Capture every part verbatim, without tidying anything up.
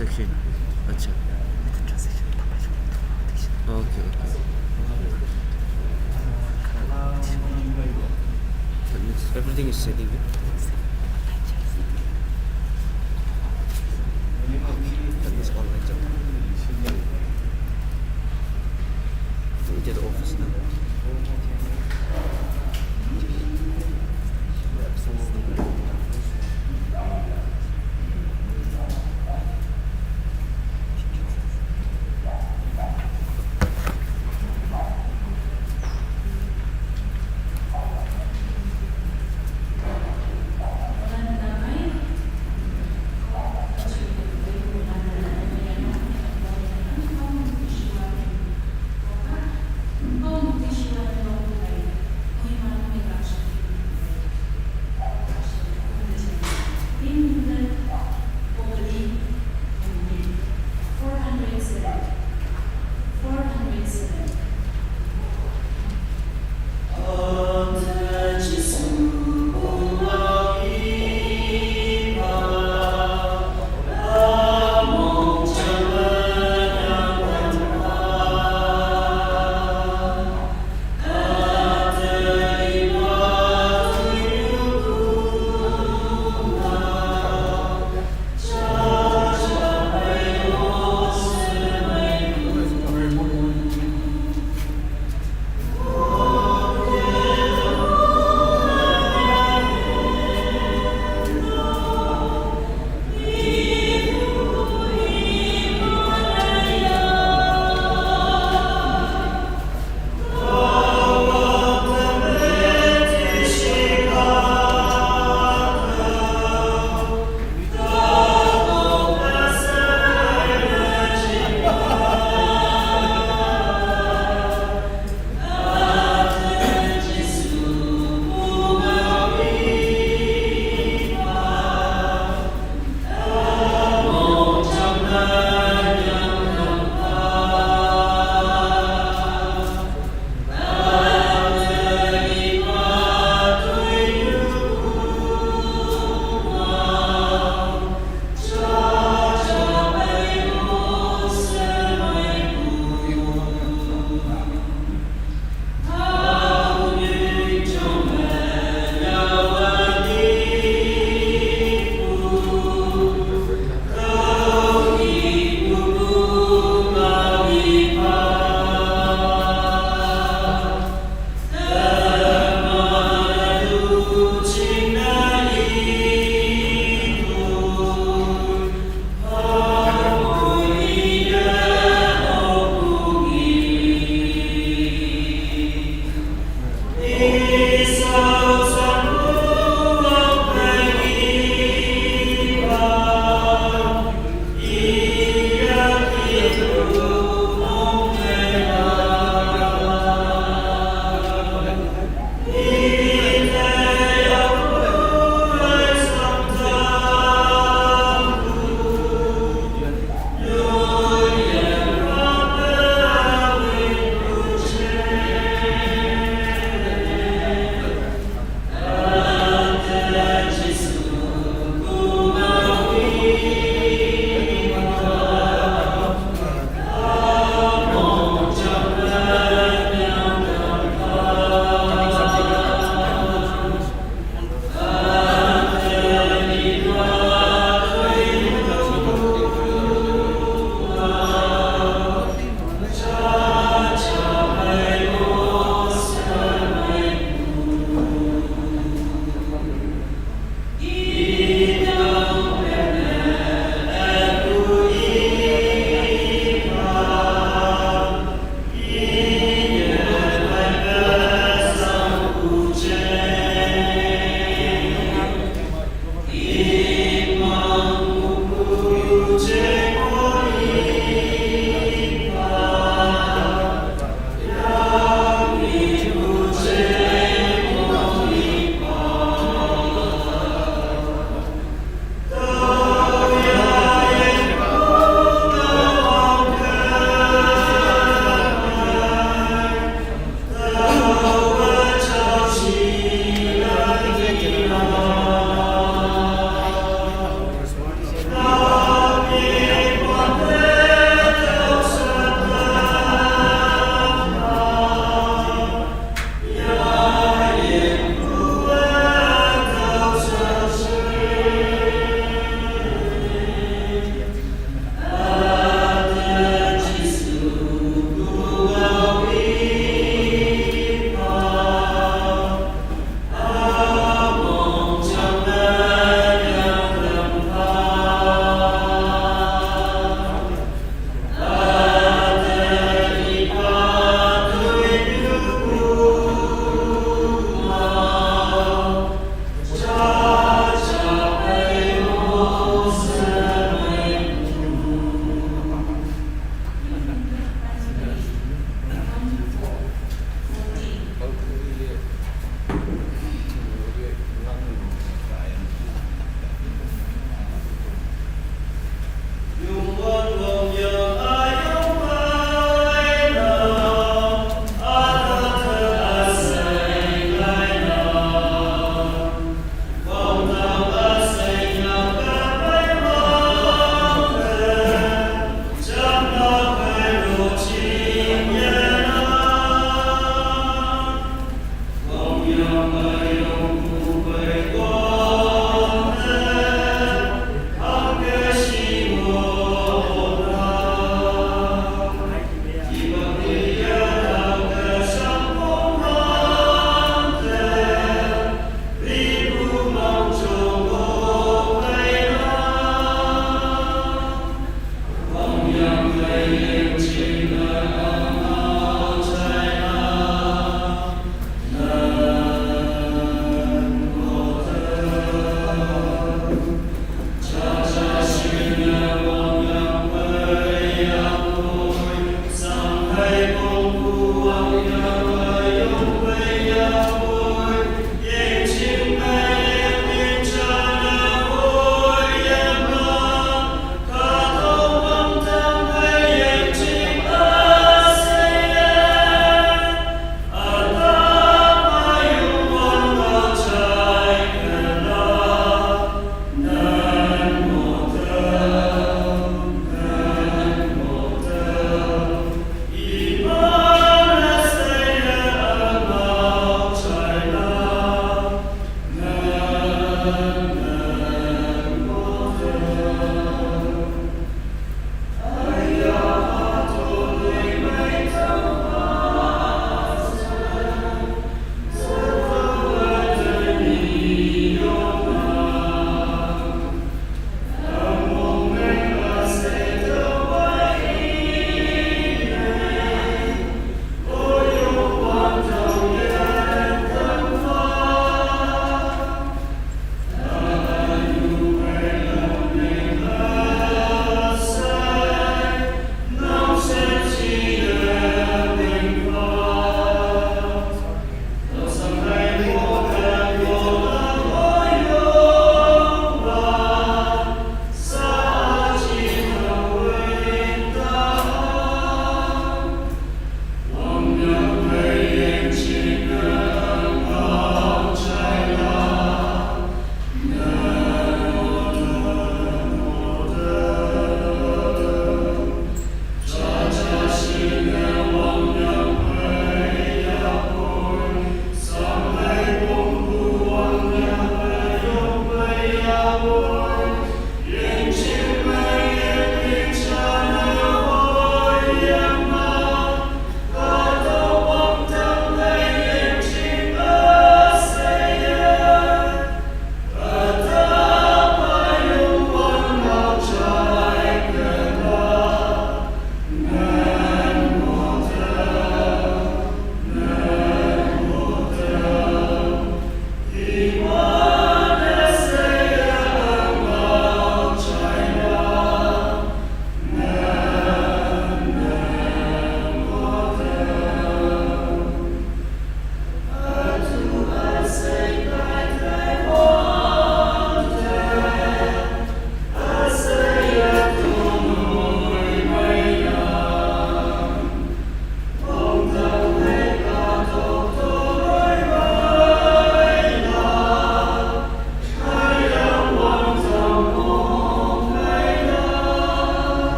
Section. আচ্ছা। ওকে, ওকে। That means everything is setting. That means all right. এটা তো অফিস না?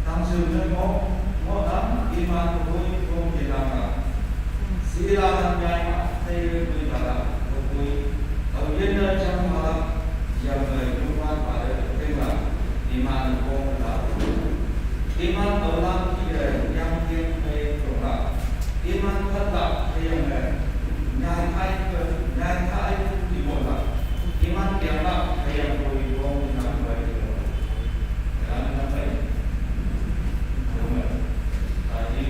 Tang sum na mo, mo tang iman ko ko ko ye la ka. Si la na nyai ma, te ko ko la ko ko. Tau yen na chang ma la, yang na yu ma ba de teng la, iman ko la. Iman tau la ki de yang tieng pe tong la. Iman phat la pe yang de, nyai ai ke, nyai ai ke di mo la. Iman tiang la pe yang ko i bong di nang bai di mo la. Dalam nang bai. Tadi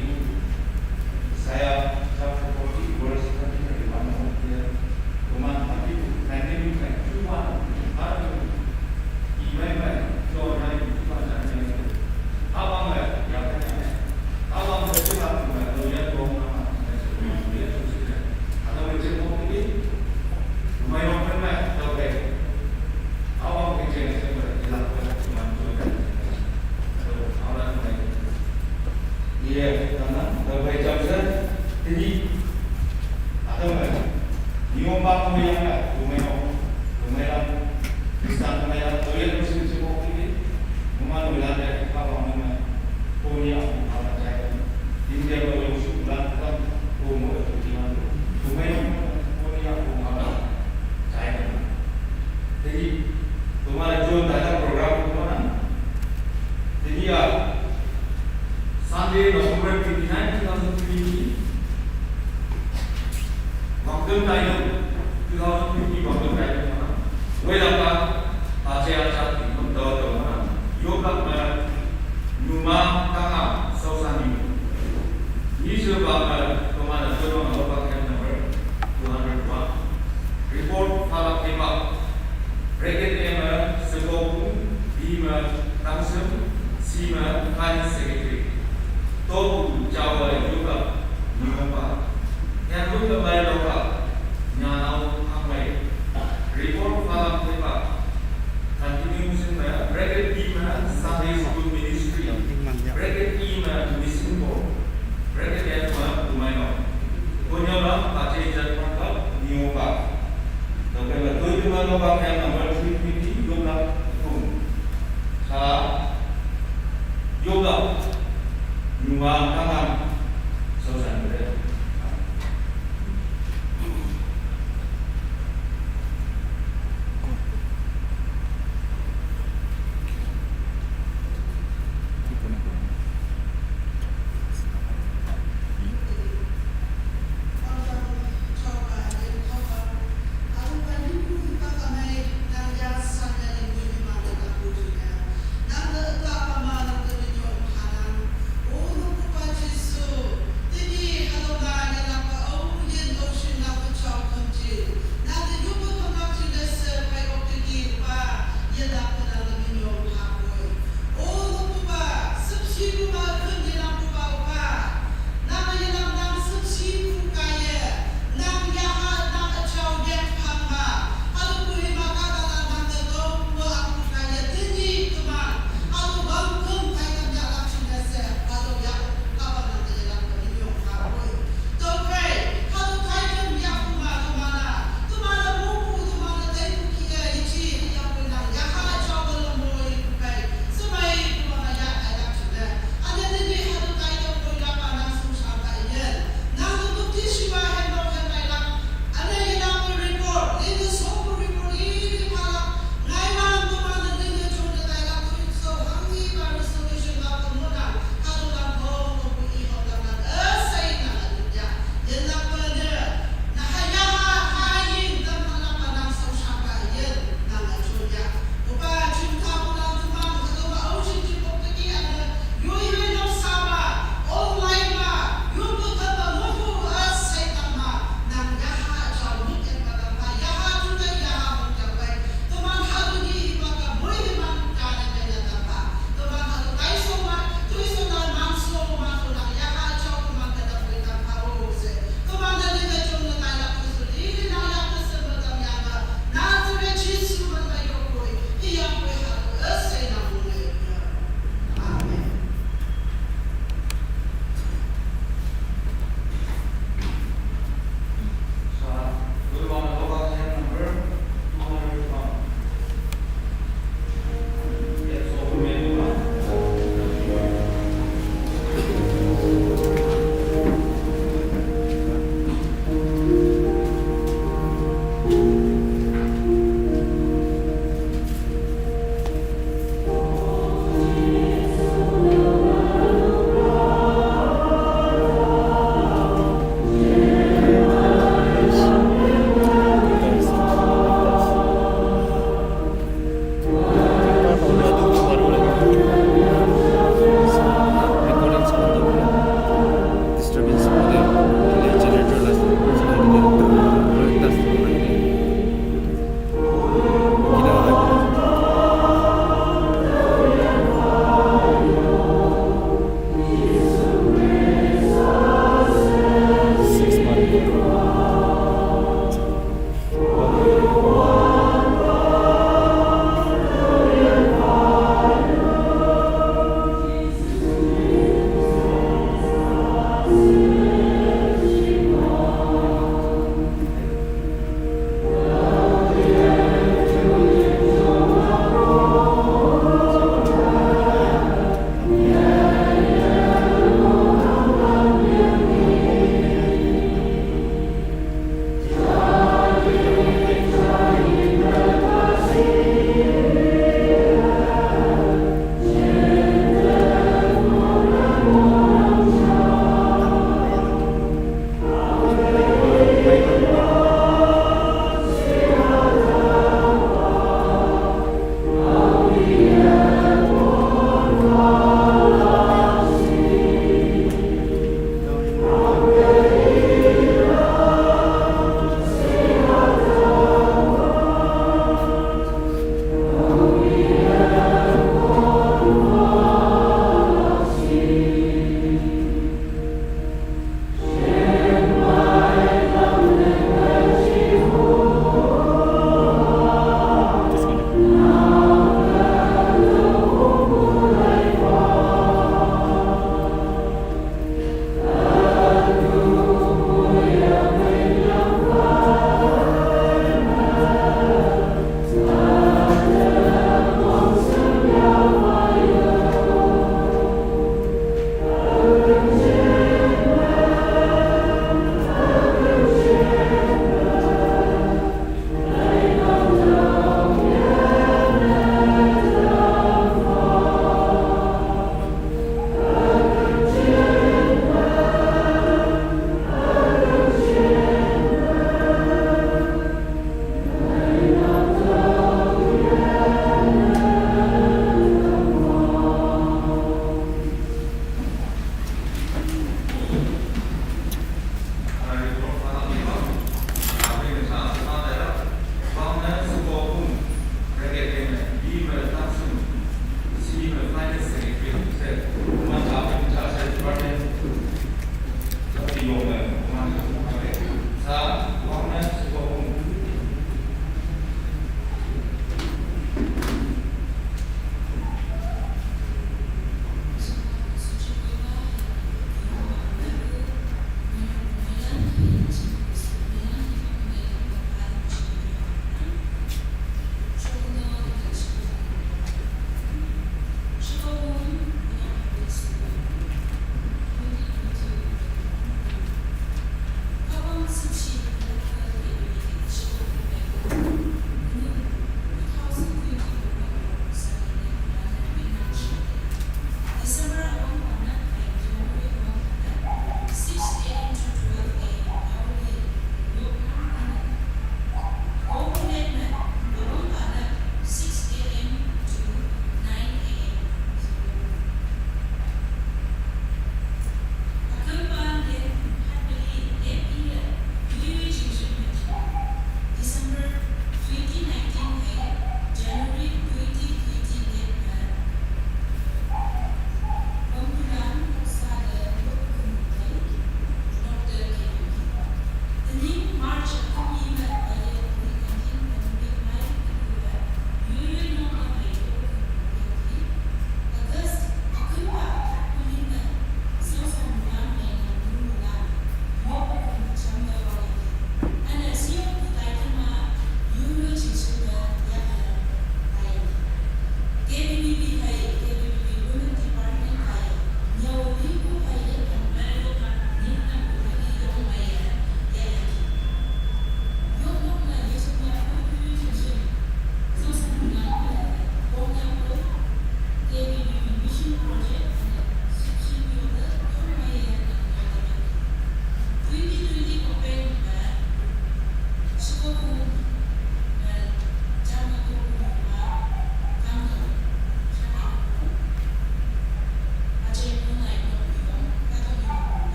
saya chapter forty, verse thirty, thirty-one, ya. Teman, tapi nanti bukan cuma, baru. Iman bai, so, nanti bukan, nanti. Apa bai? Ya, kan, ya. Apa bai? Cuma, bukan, lo ya, dong, nama. Ada macam apa ni? Lumayan pernah, tau bai. Awang kecil saya berjelas pada teman tuan. Orang lain. Iya, tanah, tau bai jam saya. Jadi, atau enggak? Ni orang bang yang enggak, rumah yang, rumah yang, bisa rumah yang, tau ya, mesti cukup ini. Rumah, rumah yang, apa, rumah yang, punya, apa, saya. India, kalau yang sudah, kan, rumah, rumah yang, punya, rumah, China. Jadi, तुम्हारा जो दादा program को ना, jadi या Sunday, November twenty-nine, two thousand twenty, Wakil Tayo, two thousand twenty Wakil Tayo, wala ka, aja aja, tingkong do do, yoga, Numa kanga sosa ni. Ni se ba ma tomana tomana lo ba kan number two hundred one. Report file up paper. Bracket A ma seko ku, B ma tangsem, C ma finance secretary. To ku jawa yoga ni ba. Yang ku ba ma lo ba. Nyanao hangway. Report file up paper. Continuation ma, bracket T ma, Sunday School Ministry. Bracket E ma, Mission Board. Bracket F ma, Umaino. Konyo la, pache jat ma ka, nio ka. Tokela, tui ma no ka, number three twenty, yom la, tung. Sa, yom la, nyuma, kangam, so san, bre.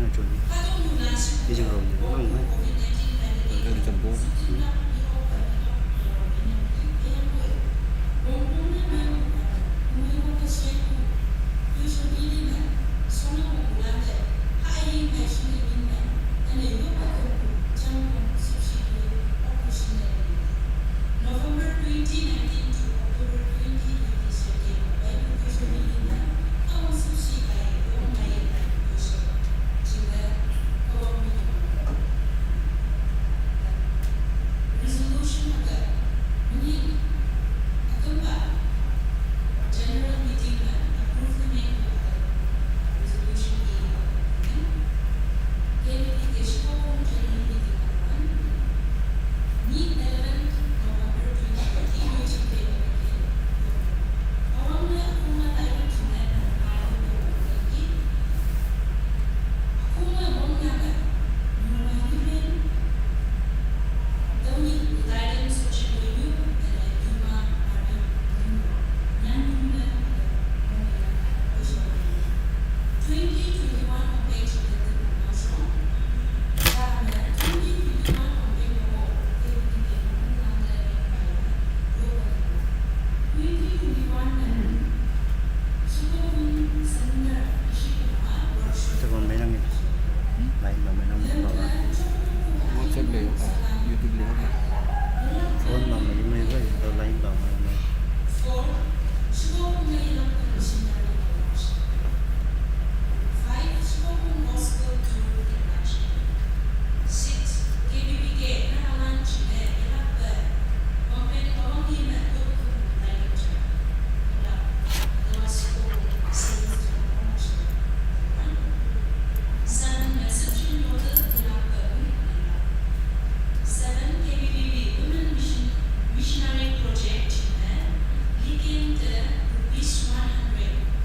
Ijing rom ni nang mai. Dari tempo. November twenty nineteen to October twenty twenty-six. Resolution aga, muni akumba general meeting na approve na meng resolution ni. Kaya ni ke shiko kong general meeting na one. Ni eleven November twenty twenty, ni chike. Awang na akuma tayo chine na tayo ko. Ito ko, may nang lain ba, may nang ba ba? WhatsApp le, ah, YouTube le, okay. Phone ba, may, may, may, ito lain ba, may, may. Seven K B B B Women Mission, Missionary Project, Likin the rupees one hundred.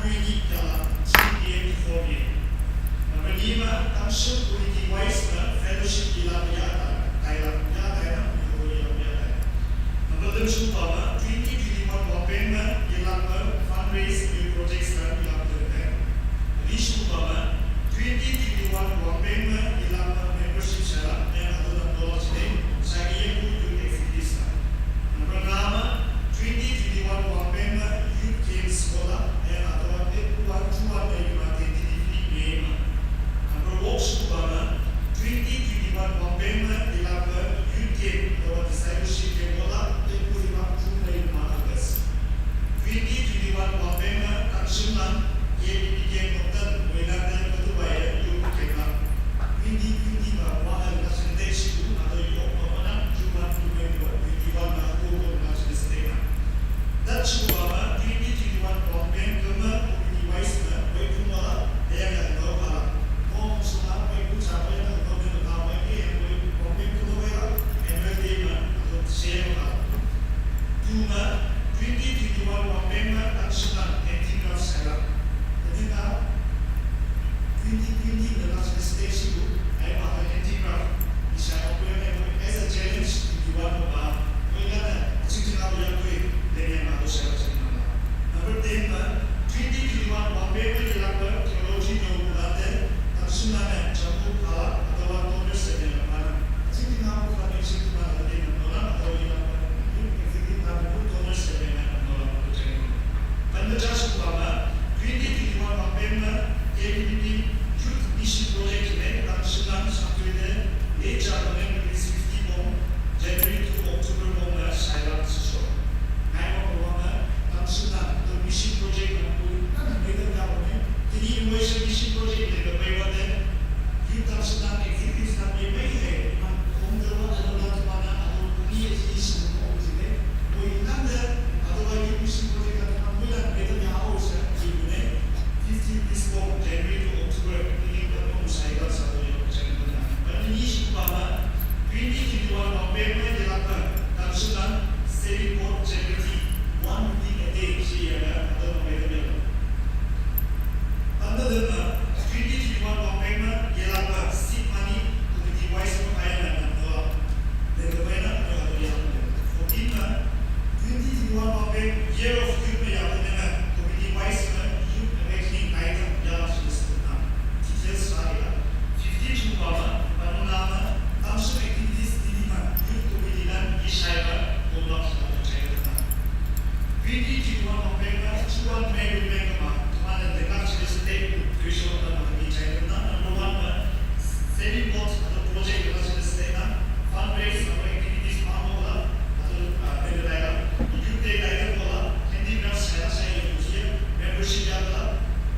Number nine, Tangshuk Committee wise na fellowship yelakpe yahtai, tailak, yahtai na, yelakpe yahtai. Number lim shupa ma, twenty twenty-one wangpeng me yelakpe fundraise new projects na yelakpe yahtai. Li shupa ma, twenty twenty-one wangpeng me yelakpe membership shala, yang atu na dollar chine, sagi yang ku youth activities na. Number nga ma, twenty twenty-one wangpeng me youth games kola, yang atu na pet kuan chuan me yuma tentatively me ma. Number wok shupa ma, twenty twenty-one wangpeng me yelakpe youth game, atu na discipleship game kola, pet ku yuma chu me yuma August. Twenty twenty-one wangpeng me Tangshuk na, K B B B K Noktan, Wailan de Katubai, youth game la. Twenty twenty ba, wa el na sente shiku, atu yok pa mana, chuan tu me twenty-one na, tu ko na sente na. That shupa ma, twenty twenty-one wangpeng kema, community wise na, wai kumala, ya ya no pala. Mo suna, wai kucha, wai na, no me na, wai ke, wai wangpeng kuma wai la, annual day ma, atu share ma. Tuma, twenty twenty-one wangpeng ma, Tangshuk na, handicraft shala. Tadi na, twenty twenty na last mistake shiku, ai ma handicraft. Isha akwai as a challenge, twenty-one ma ba. Wai la na, ching ching abu ya kwe, lenyan ma to shala ching ma. Number ten ma, twenty twenty-one wangpeng ma yelakpe theology no bulate, Tangshuk na, chamu pala, atu na toner se ne pala. Ching ching abu ka ne ching ma la de na, atu na, atu na, everything na, toner se ne, atu na, atu na. Panda Joshua ma, twenty twenty-one wangpeng me, K B B B Youth Mission Project ne, Tangshuk na, Sangtui ne, Lecha ne, release fifty bong, January to October bong me, Shailam Sisho. Ngai ma bong me, Tangshuk na, the Mission Project na, na, na, na, na, na, Tini Innovation Mission Project ne, the Baywa ne, Youth Tangshuk na, activities na, ye mai he, ma, bong de wa, anu na, tumana, anu, ni, ye, ye, shi, bong, jine, Wailan de, atu na youth mission project atu na wailan better ya au sa, ki ne, fifty rupees ko, January to October, ini ka no sai ka sa to yo, channel na. But ini shi pa ma, twenty twenty-one wangpeng me yelakpe, Tangshuk na, saving pot charity, one rupee a day, shi ya ya, atu na better ya. Under the, uh, twenty twenty-one wangpeng me yelakpe, seed money, committee wise ko kaya na, no, fourteen na, twenty twenty-one wangpeng Year of Youth me ya ne, committee wise me youth awakening guide ya la shu na. Details sa ya. Fifteen shupa ma, panuna ma, Tangshuk activities tini ma, youth committee na, ishai ba, gombak sa chai na. Twenty twenty-one wangpeng me, chuan me, women ma, tumana de ka chai state, tuition na ma, ni chai na, number one ma, saving pot, atu project la chai state na, fundraise, atu activities ma mo la, atu, ah, de la, youth day guide mo la, handicraft, shaya, shaya, youth here, membership ya la,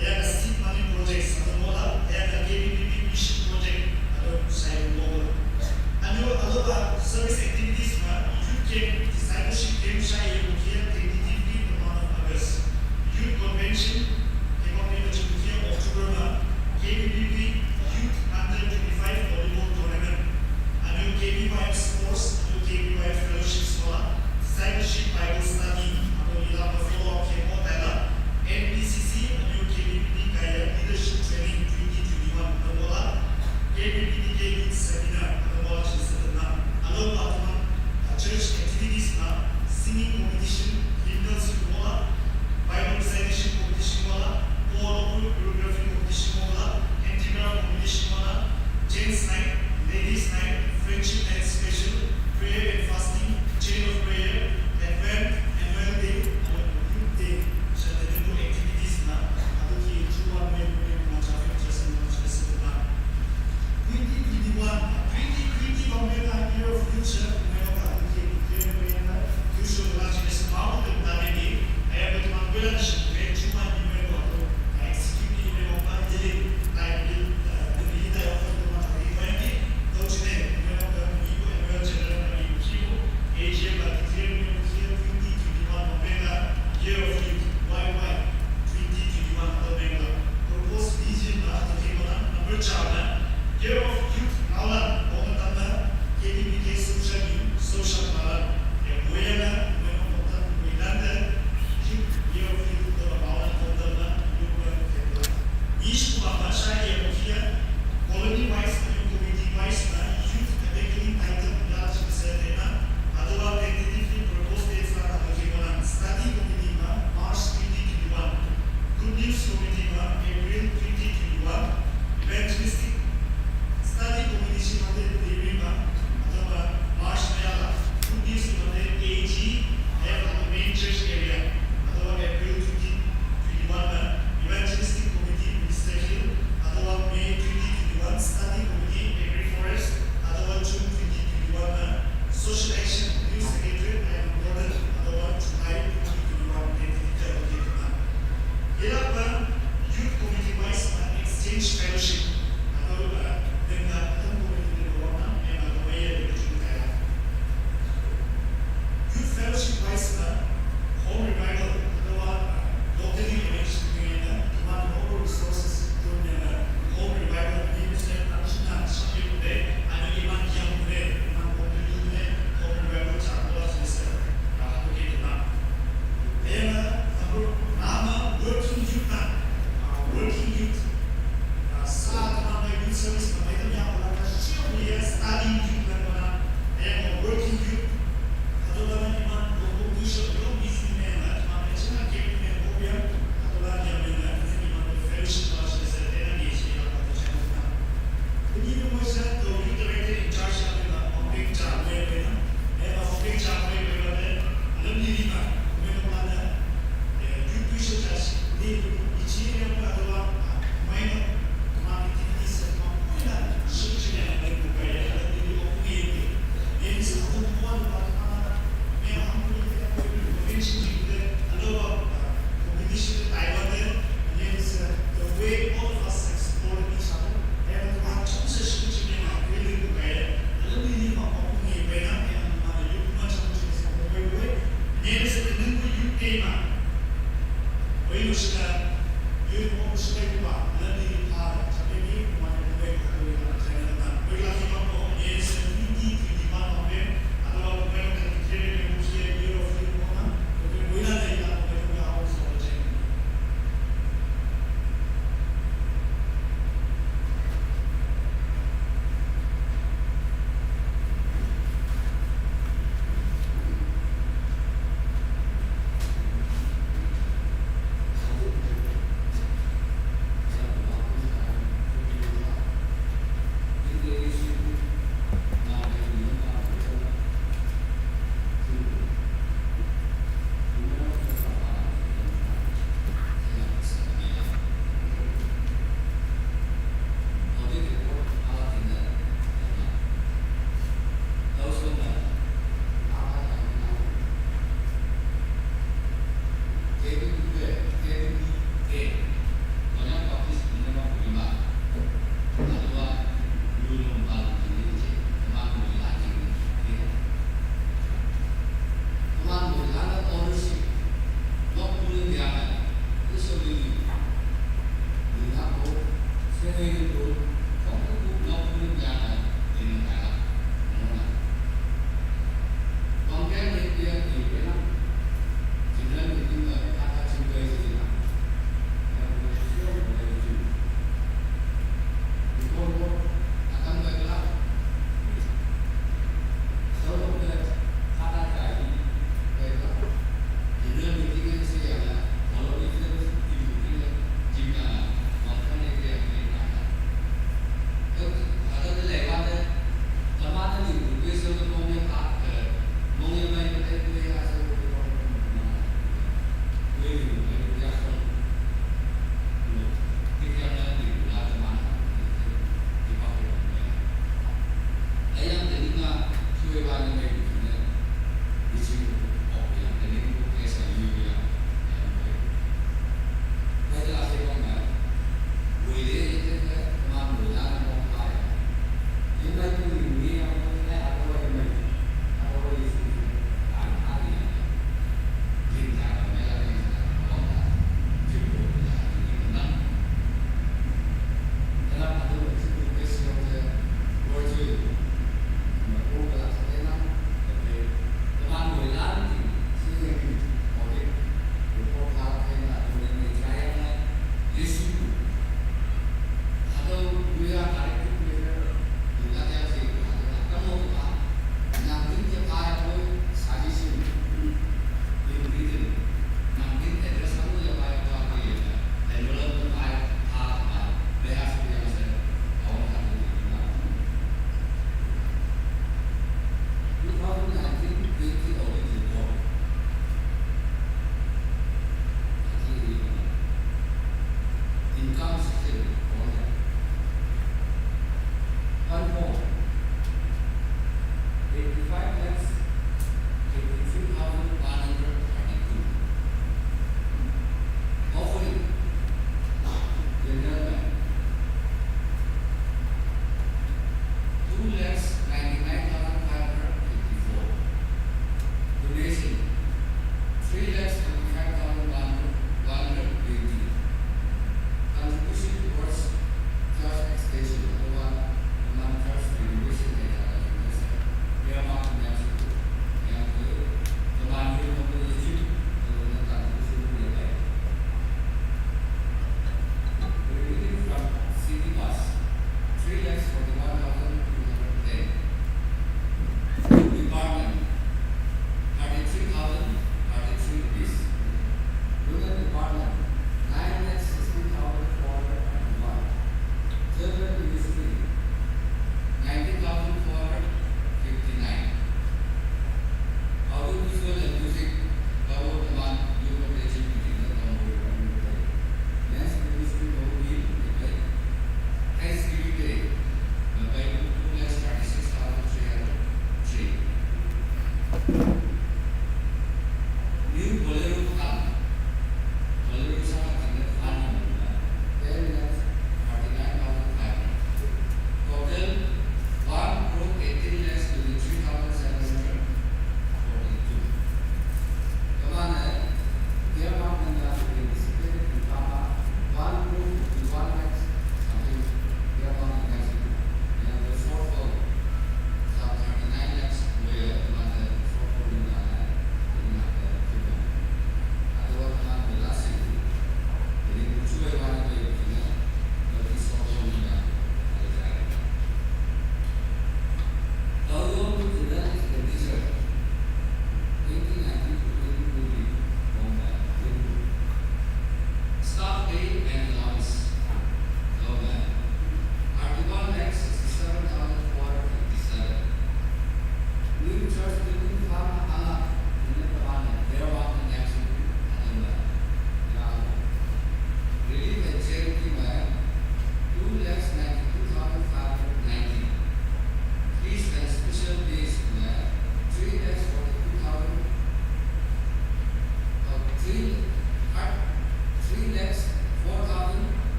ya seed money projects, atu mo la, ya K B B B mission project, atu shaya mo la. Anu, aloba service activities ma, youth camp, discipleship camp, shaya, youth here, twenty-three, the month of August. Youth convention, Hemang ni Machukutia, October ma, K B B B Youth Under twenty-five Volleyball Tournament. Anu K B Y M Sport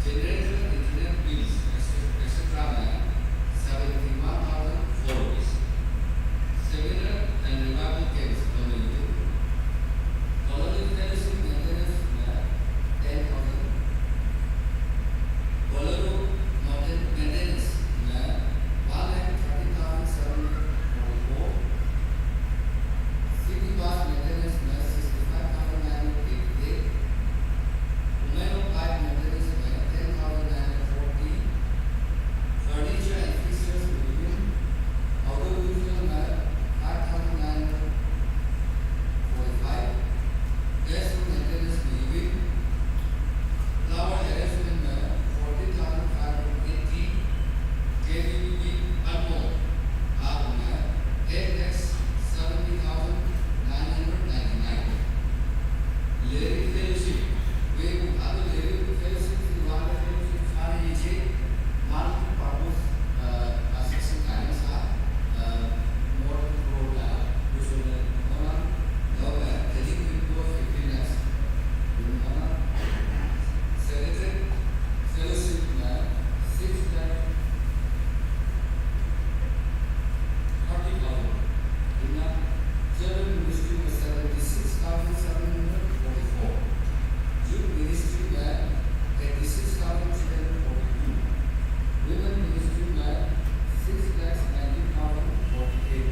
Generator, internet bills, et cetera में seventy one thousand four rupees. Seminar and revival camps, Colony fellowship maintenance में ten thousand. Bolero maintenance में one lakh thirty thousand seven hundred forty four. City bus maintenance में sixty five thousand nine hundred eighty eight. Umairo pipe maintenance में ten thousand nine hundred forty. Furniture and fixtures में audio visual में five thousand nine hundred forty five. Guest room maintenance में flower arrangement में fourteen thousand five hundred eighty. K B B B album album में eight lakh seventy thousand nine hundred ninety nine. Larry fellowship, वे उठातो Larry fellowship से वाले fellowship सारे ये छे multi purpose construction का है सा more pro का दूसरे में होना दो में heading with four fifty lakhs. Senator fellowship में six lakh thirty thousand. General ministry में seventy six thousand seven hundred forty four. Youth ministry में eighty six thousand three hundred forty two. Women ministry में six lakh ninety thousand forty eight.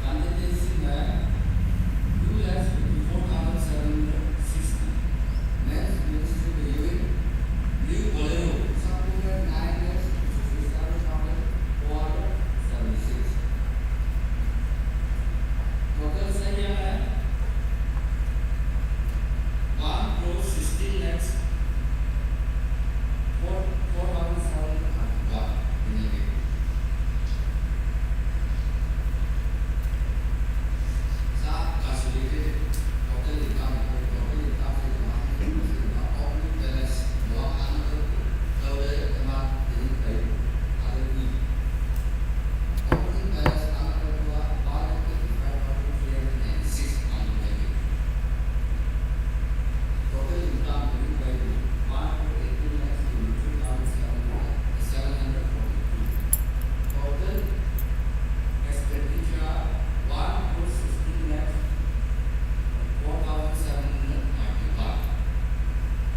Contingency में two lakh fifty four thousand seven hundred sixty. Men's ministry में UN, new Bolero, सब कुल में nine lakh sixty seven thousand four hundred seventy six. Total सही है one crore sixteen lakhs four thousand seven hundred thirty one. Total expenditure one crore sixteen lakhs four thousand seven hundred ninety one.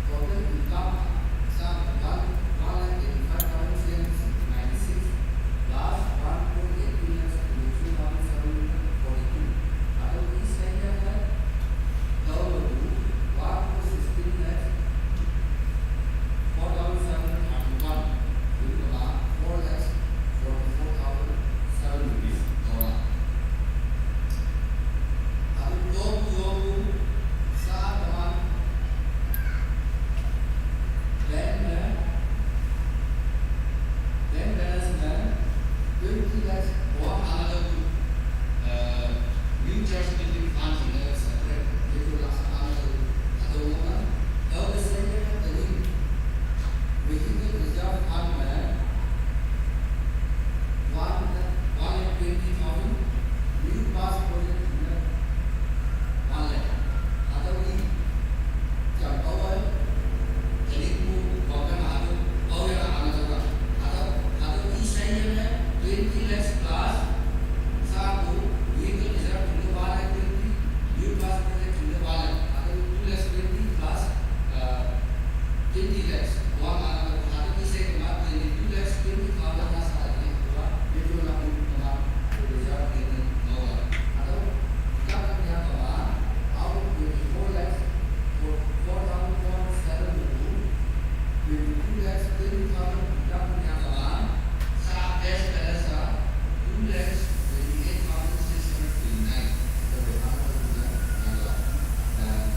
Total income sa one one lakh eighty five thousand three hundred ninety six plus one crore eighteen lakhs twenty three thousand seven hundred forty two. Atau isi saya kan? Tahu dulu, one crore sixteen lakhs four thousand seven hundred thirty one. Itu kena four lakhs forty four thousand seven rupees. Tolak. Tapi dua puluh dua puluh saat teman bank में bank balance में twenty lakhs. Wah, anak tu new church building fund sebenarnya separate. Itu rasa anak tu. Atau mana? Kalau saya tadi Vehicle reserve fund में one one lakh twenty thousand new bus project में one lakh. Atau di Champawal, Kalingpur, Wakan atau Aoyara anak orang. Atau atau di saya में twenty lakhs plus satu vehicle reserve fund one lakh twenty, new bus project fund one lakh. Atau two lakhs twenty plus twenty lakhs. Wah, anak tu hati ni saya kemat twenty two lakhs twenty thousand na sa ni. Wah, dia tu nak ni kemat tu dia ni mau. Atau kita kan dia kemat, au twenty four lakhs four thousand four hundred seven rupees, twenty two lakhs twenty thousand kita kan dia kemat, sa cash balance sa two lakhs twenty eight thousand six hundred twenty nine. Kita berharap dengan Allah. Dan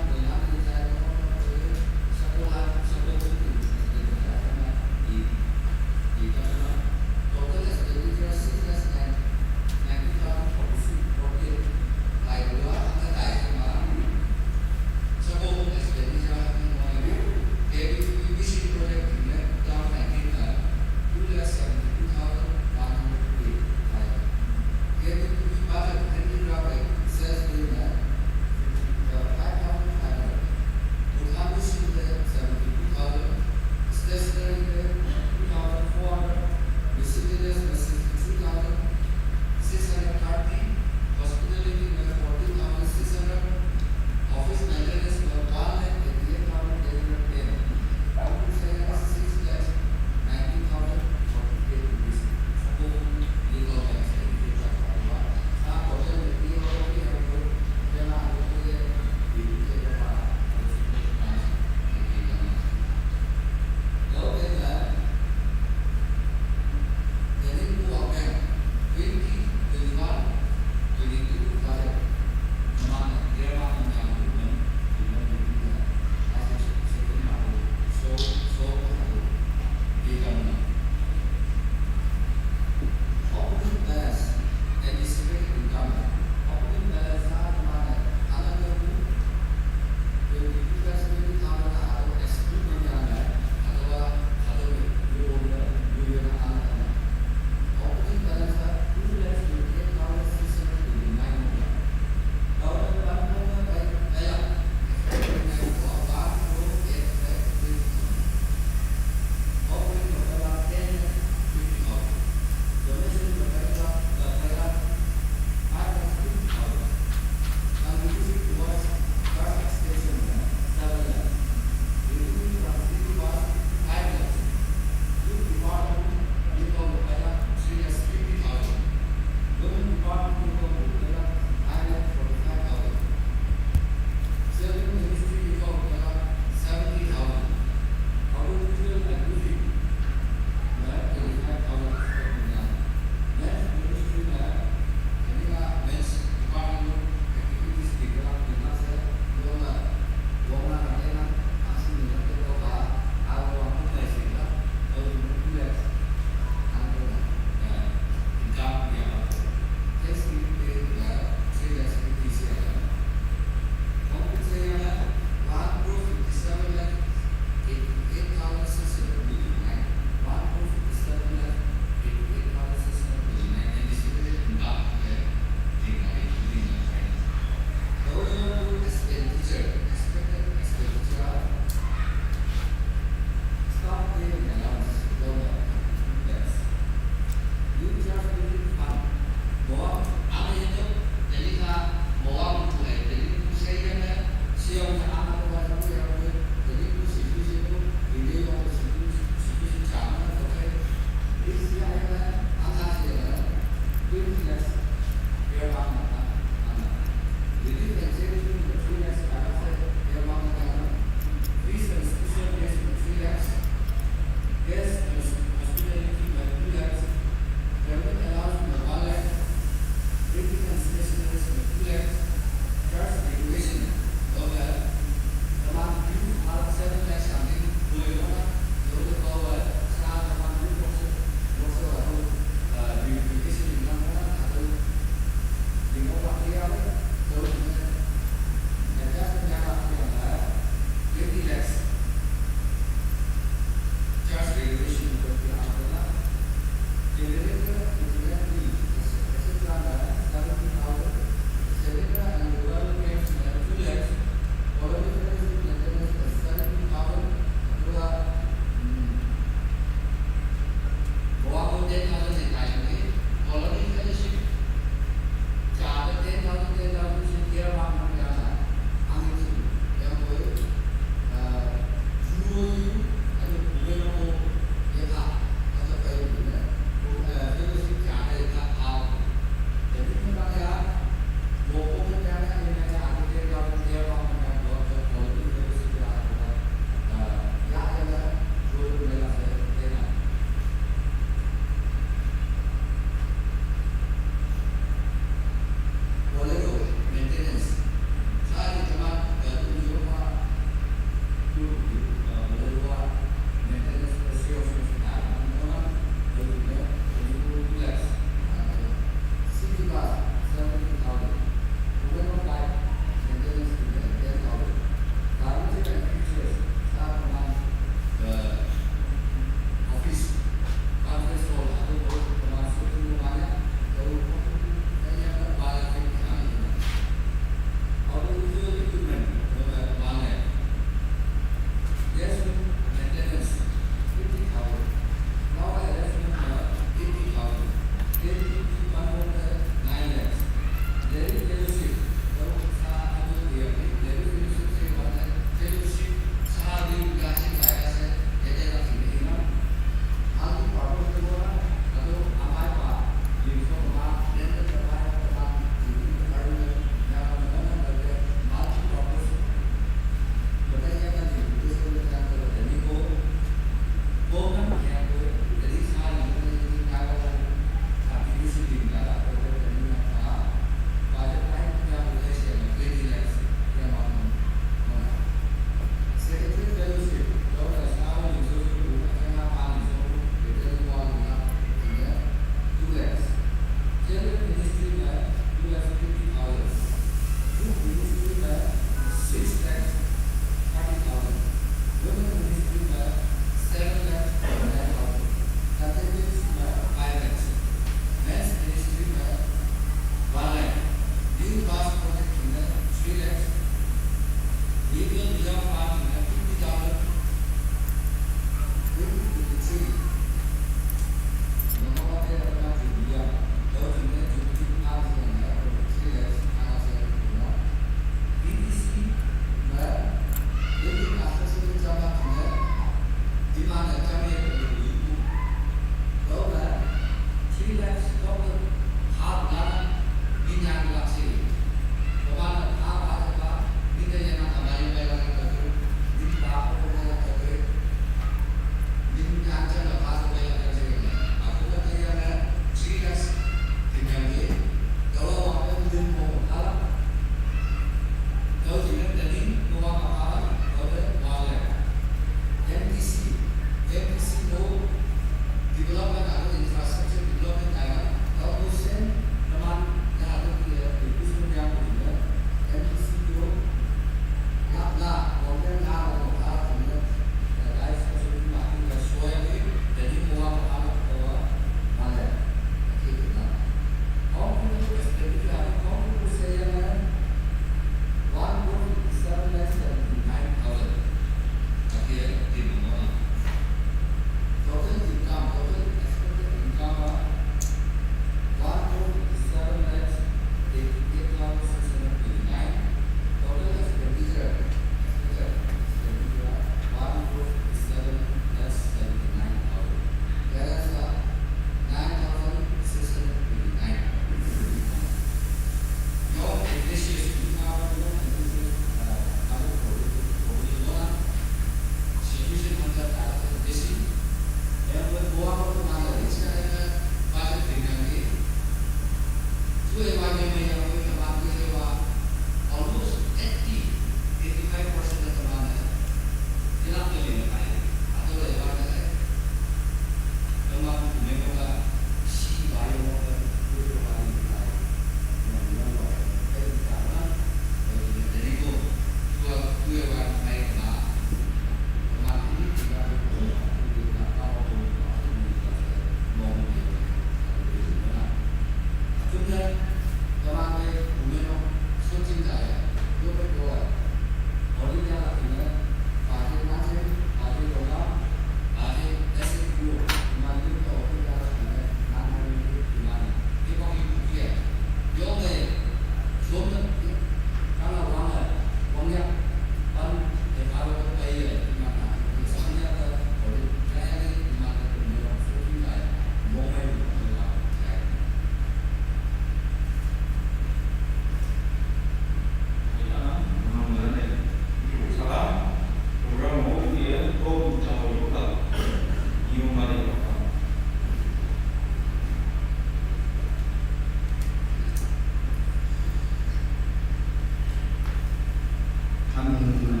Hanu nang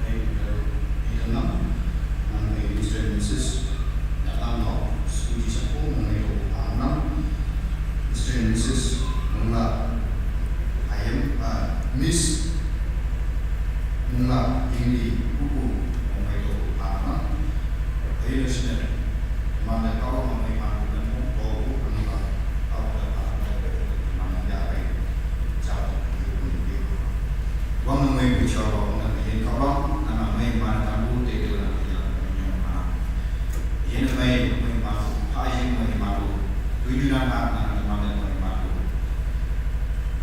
ai, eh, ilanam, nang ai Mister and Missus Yatang Lok, Suji Sapo, nang ai to anam, Mister and Missus Mungla Ayam, ah, Miss Mungla Yingli Kuku, nang ai to anam, ai Mister Manda Kau, nang ai Manda Kau, nang ai Kau, nang ai Kau, Wang nang mai bu chawa, wang nang yin kawang, nang nang mai man kan bu te tu nang ya nyong ma. Yin mai mai ma bu, ha yin mai ma bu. Tu yu nang nang nang ma nang mai ma bu.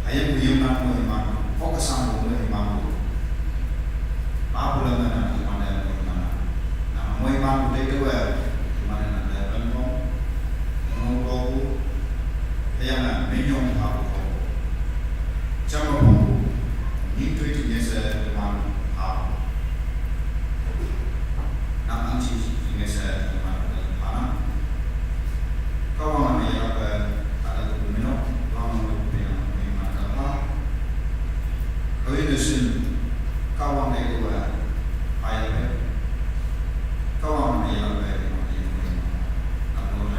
Ayam bu yong nang mai ma bu. Focus ang bu mai ma bu. Ma bu la nang nang ma nang mai ma nang. Nang mai ma bu te tu eh. Ma nang nang da kan mo. Mo ko bu. Ayang nang mai nyong ma bu ko. Chama pong, ni tui tu nyesa teman ha. Nam anchi tu nyesa teman ha. Kawang na ya ka ada tu meno, wang tu meno, meno ka pa. Kau ini sin, kawang dai tu ba, ayah ba. Kawang na ya ka ada tu meno, meno ka pa.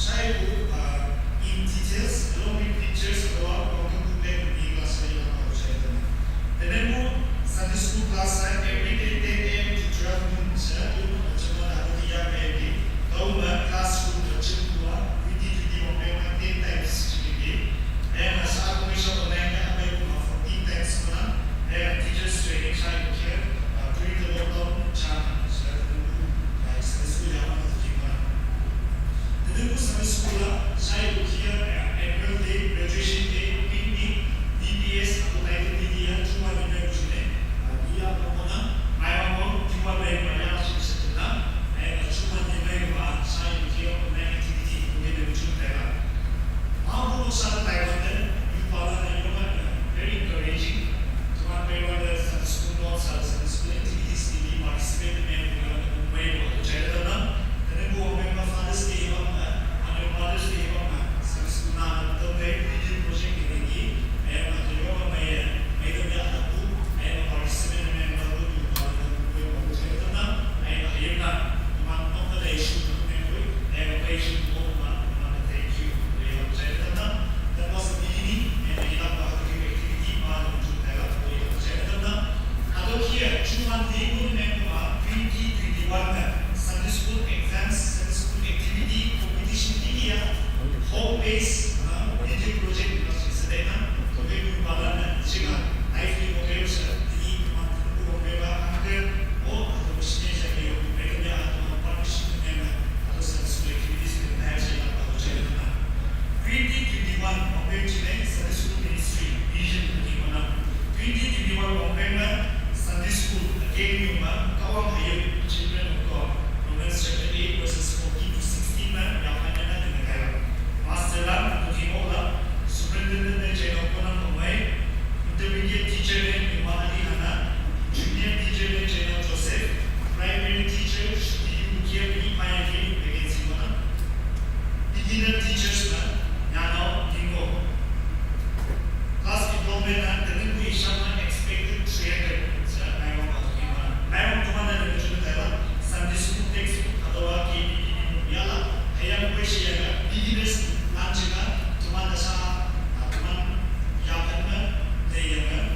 Shaibu, uh, in details, along with pictures, adawa content booklet, ni class sa ila ma shai tana. Tenebu Sunday school class sa every day ten a m to twelve noon sa yung achama da dia baby. Kauma classroom da chukua, within twenty-one ten times chikiki. And as a commission of nine, I have fourteen times mana. And teachers training shai here, uh, during the lockdown, chana. Sunday school ya mana. Tenebu Sunday school la, shai ukia, eh, April Day, graduation day, picnic, D P S, aku tayo media, chuma ni media jine. Ah, iya pamona, mai mamo, chuma bai maya shi shi na. Eh, chuma ni bai ba, shai ukia, online activity, ku ni bai chuma tayo. Mabu no sa tayo te, you pala na you know, very encouraging. Chuma bai ba the Sunday school, not Sunday school activities, ni participate, ni bai ba, bai ba, chai da na. Tenebu wang bai ba Father's Day ba, Mother's Day ba, Sunday school na, the very video project ni ni, eh, ma te yo ba mai, mai da ya ta bu, eh, ma participate ni bai ba, bu ba, bu ba, bu ba, bu ba, eh, ma yo na, ma no ta da issue ni bai, eh, ma issue ko ma, ma thank you, eh, ma chai da na. That was the beginning, and I love the activity, ma no ju ta la, eh, ma chai da na. Ado here, two months ago, ni bai ba, twenty twenty-one na, Sunday school exams, Sunday school activity, competition ni ya, home base, uh, video project, ni sedena, to be pala na, shinga, live ni mo kayo sa, ni, ma, ko mo ba, ang, o, ato mo siya sa kayo, may kanya, ato mo partnership na, ato sa school activities, na, sa, ato sa, na. Twenty twenty-one, Wangpeng Chile, Sunday School Ministry, Vision, ni mo na. Twenty twenty-one, Wangpeng na, Sunday School, again, yung ba, Kawang Hayop, Children of God, Romans chapter eight, verses fourteen to sixteen na, yung kanya na, yung kaya. Master lang, ang imo lang, Superintendent na General ko ng Pamay, Intermediate teacher ni Imani Hana, junior teacher ni General Joseph, primary teacher Shutiyu Mukia ni Mayaki Vacancy Mana, beginner teachers na Nyanao Dingo. Class enrollment na Telugu Ishama expected three hundred sa Naiwang Patuki Mana. Naiwang Tumana na Jun Taiwan, Sunday school textbook, Adawa K B B B Yala, Hayang Kweshiyaga, beginners, Lanchika, Tumana sa, Tuman, Yakan, Tayanga,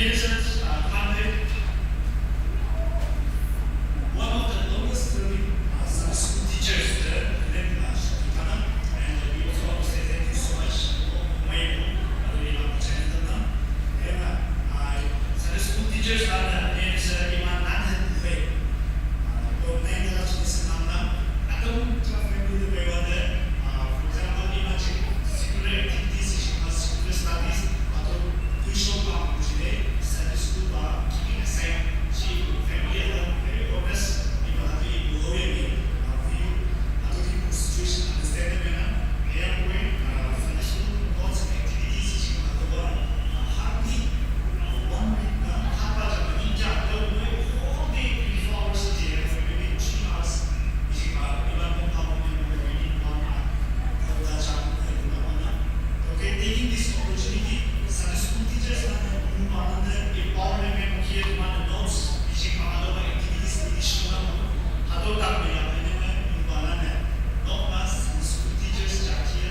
Ministers, uh, Khanle, one of the longest serving, uh, Sunday school teachers, uh, in, uh, Shakitana, and we also want to say thank you so much for Maibu, uh, in our channel now. And, uh, uh, Sunday school teachers are, uh, is, uh, Iman Nan and Maibu. Ko nang da chini se nang na. Ato cha family de pe wa de. For example, ima chi secular activities, chi ma secular studies, ato tuition pa chi de Sunday school ba keeping aside chi family ala very honest. Ima ato i bulo ye ni. Ato i situation understand me na. Ayan ko Sunday school lots of activities, chi ma ato ba hardly one week na hapa ja mani ja to mo whole day twenty-four hours a day, maybe three hours. Isi ba iban mo pa mo mo mo ni pa na ko da cha mo ko na. Okay, taking this opportunity, Sunday school teachers na mo pa na empowerment mo kiye to ma notes, isi ba alo ba activities ni issue na mo. Hado tak me ya mo mo pa na ne. Not mas school teachers ja kiye.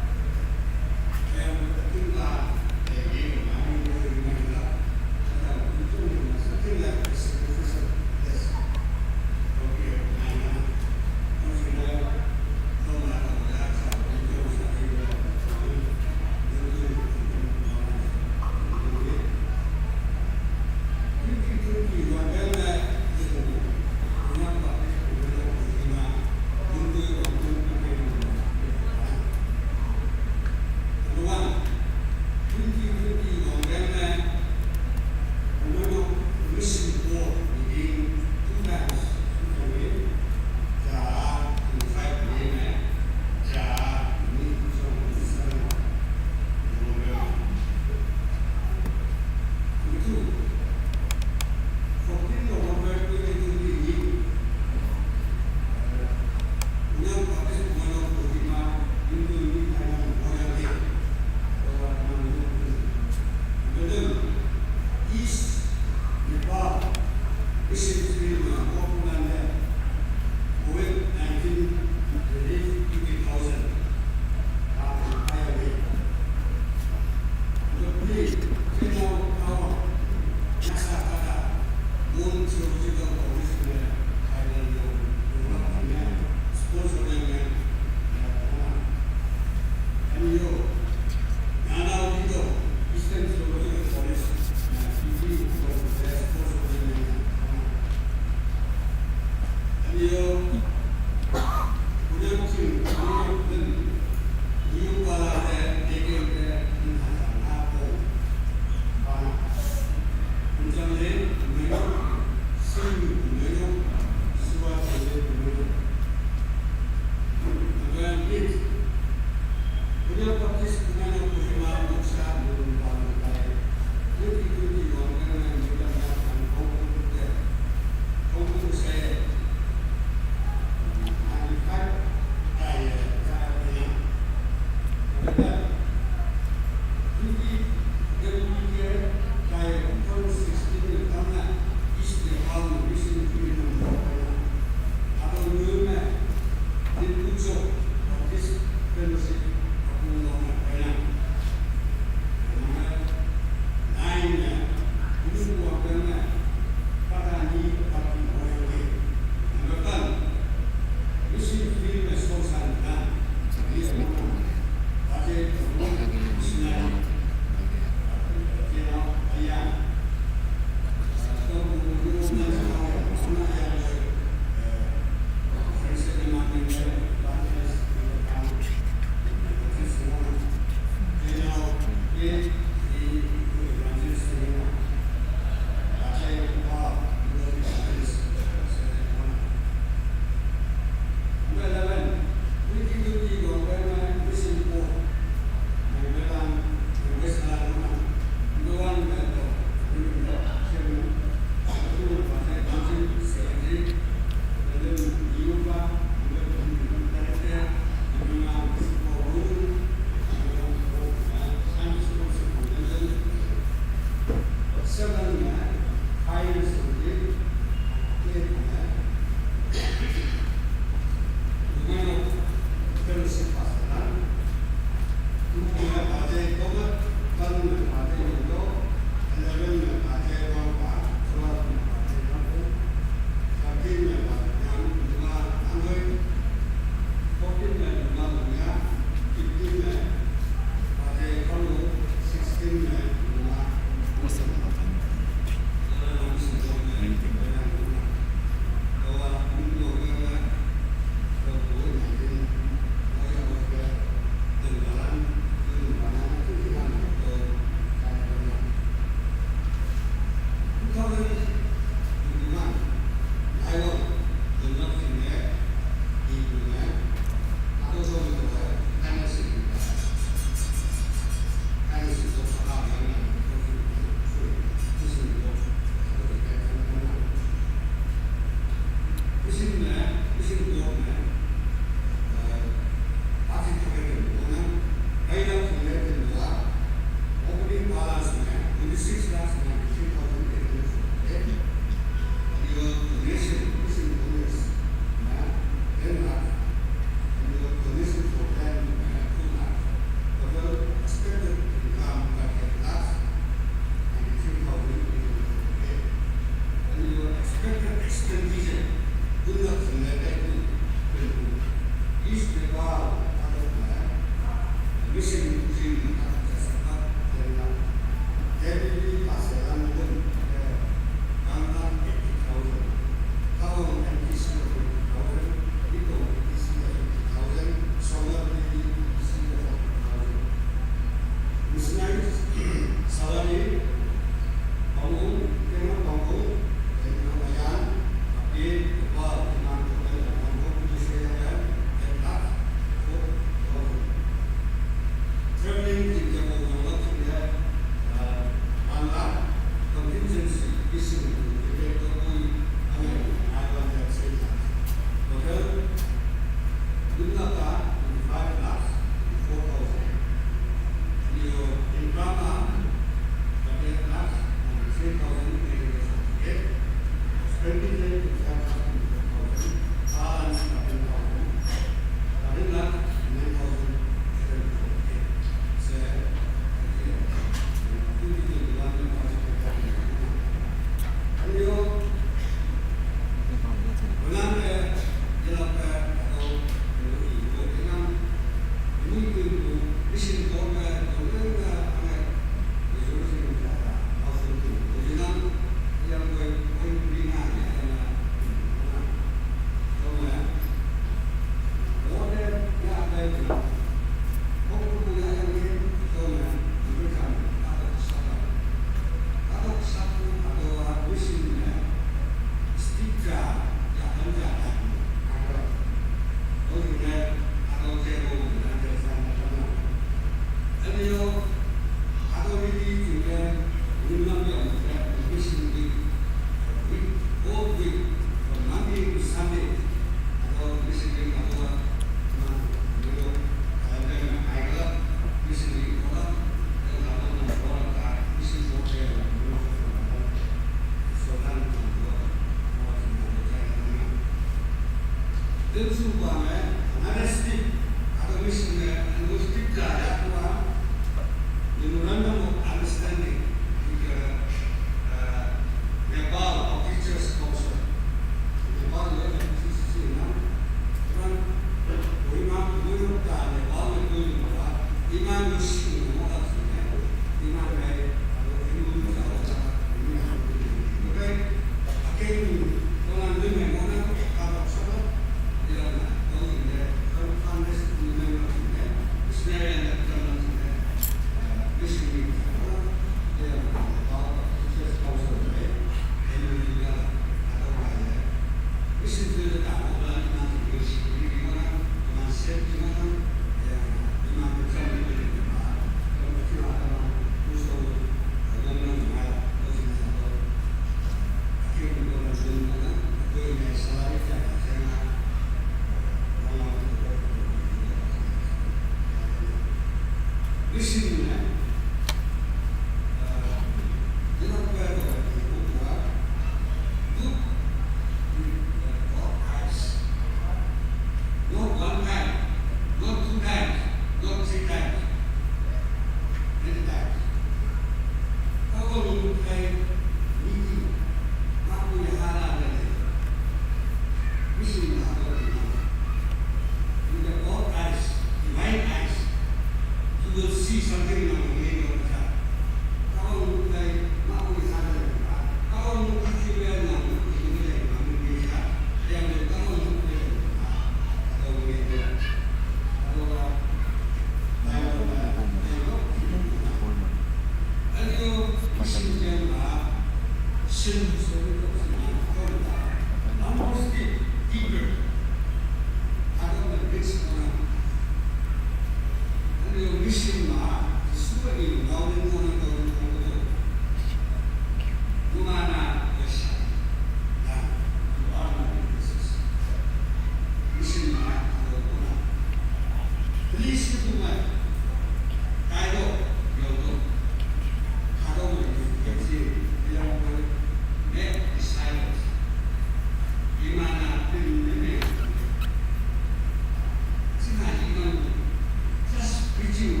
Just preaching,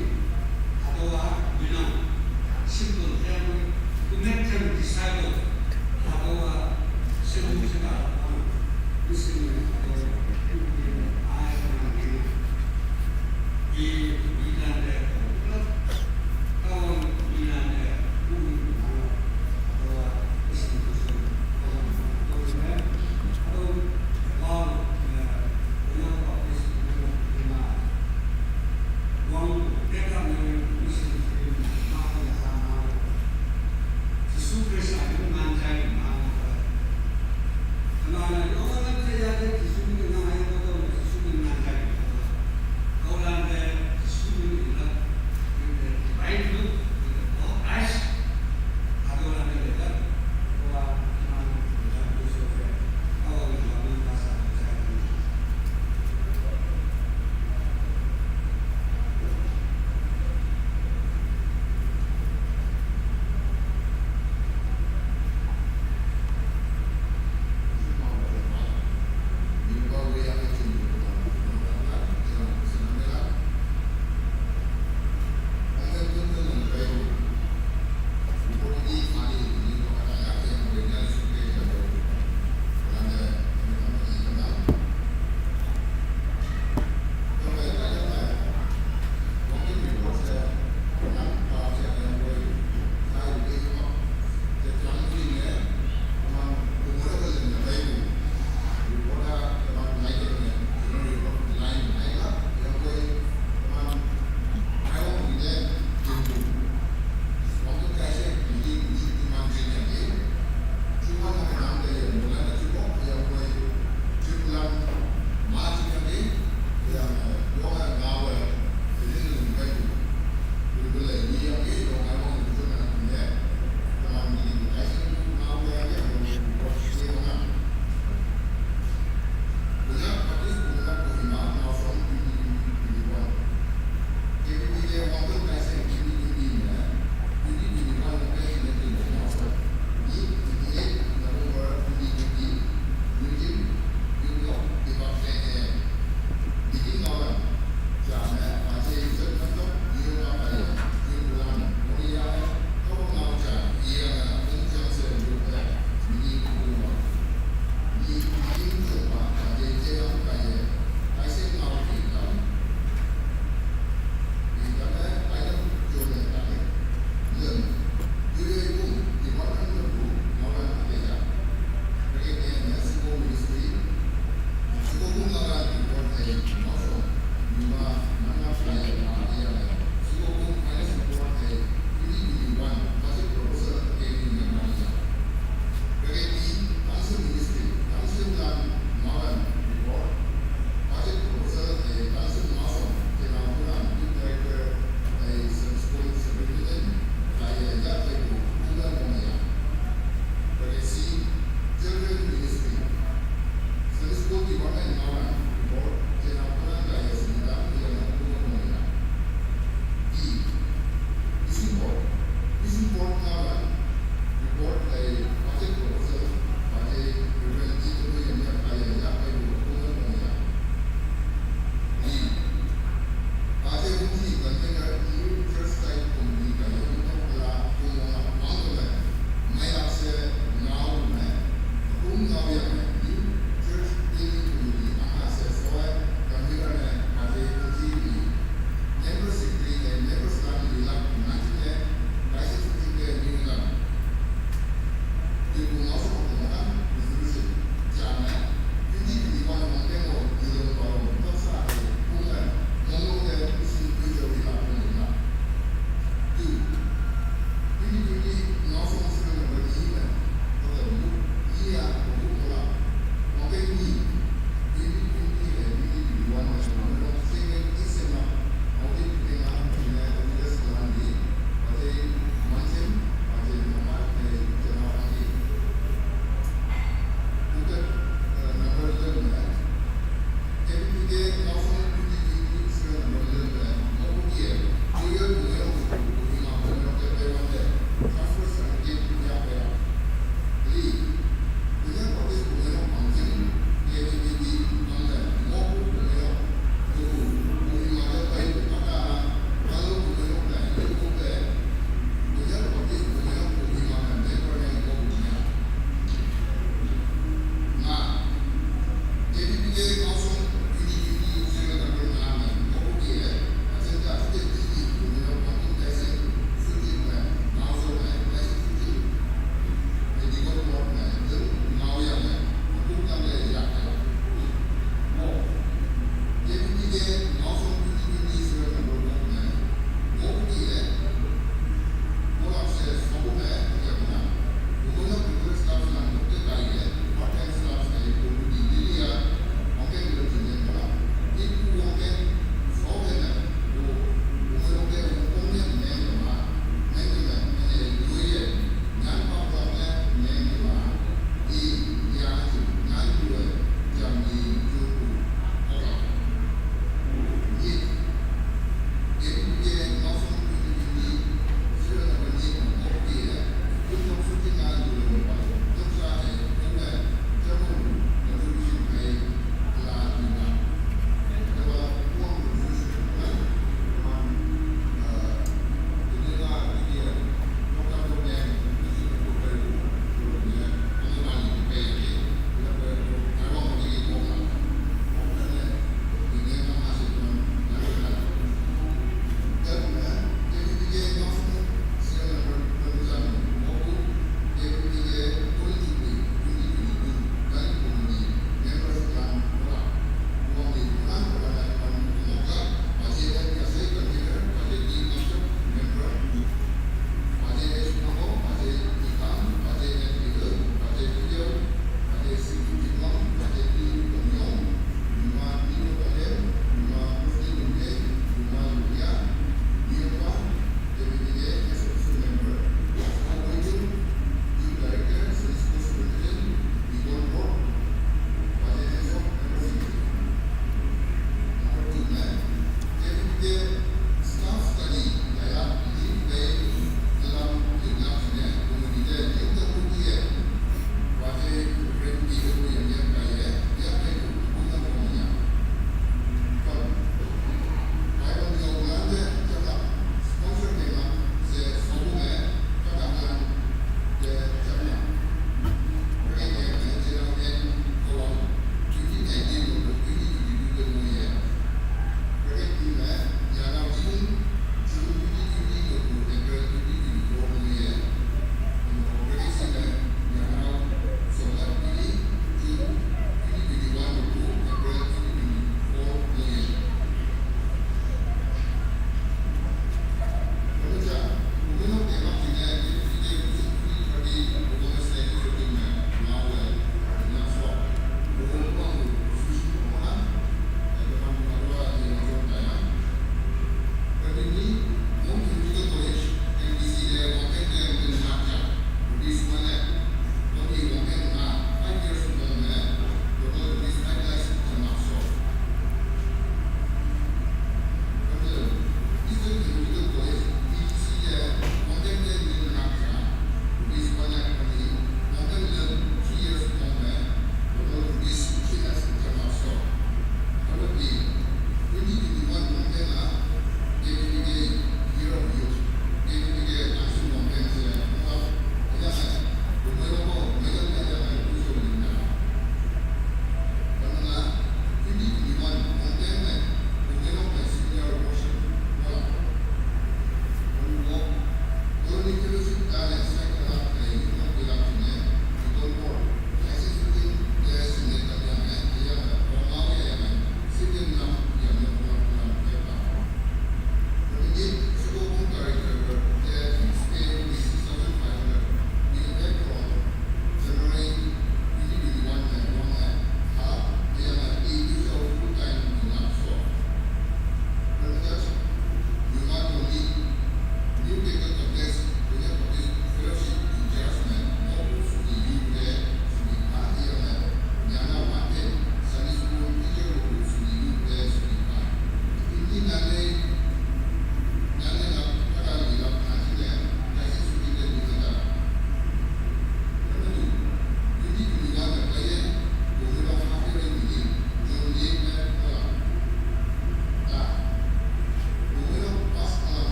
hatoh-a, you know,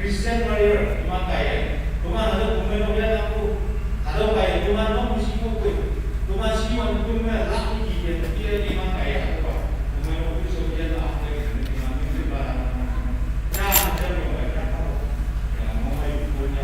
Christian warrior, teman kaya. Teman ada pemain orang aku. Ada kaya, teman no musik aku. Teman si wan teman laki dia, dia teman kaya. Pemain aku so dia lah, dia teman ni barang. Ya, macam orang kaya. Ya, mau main punya.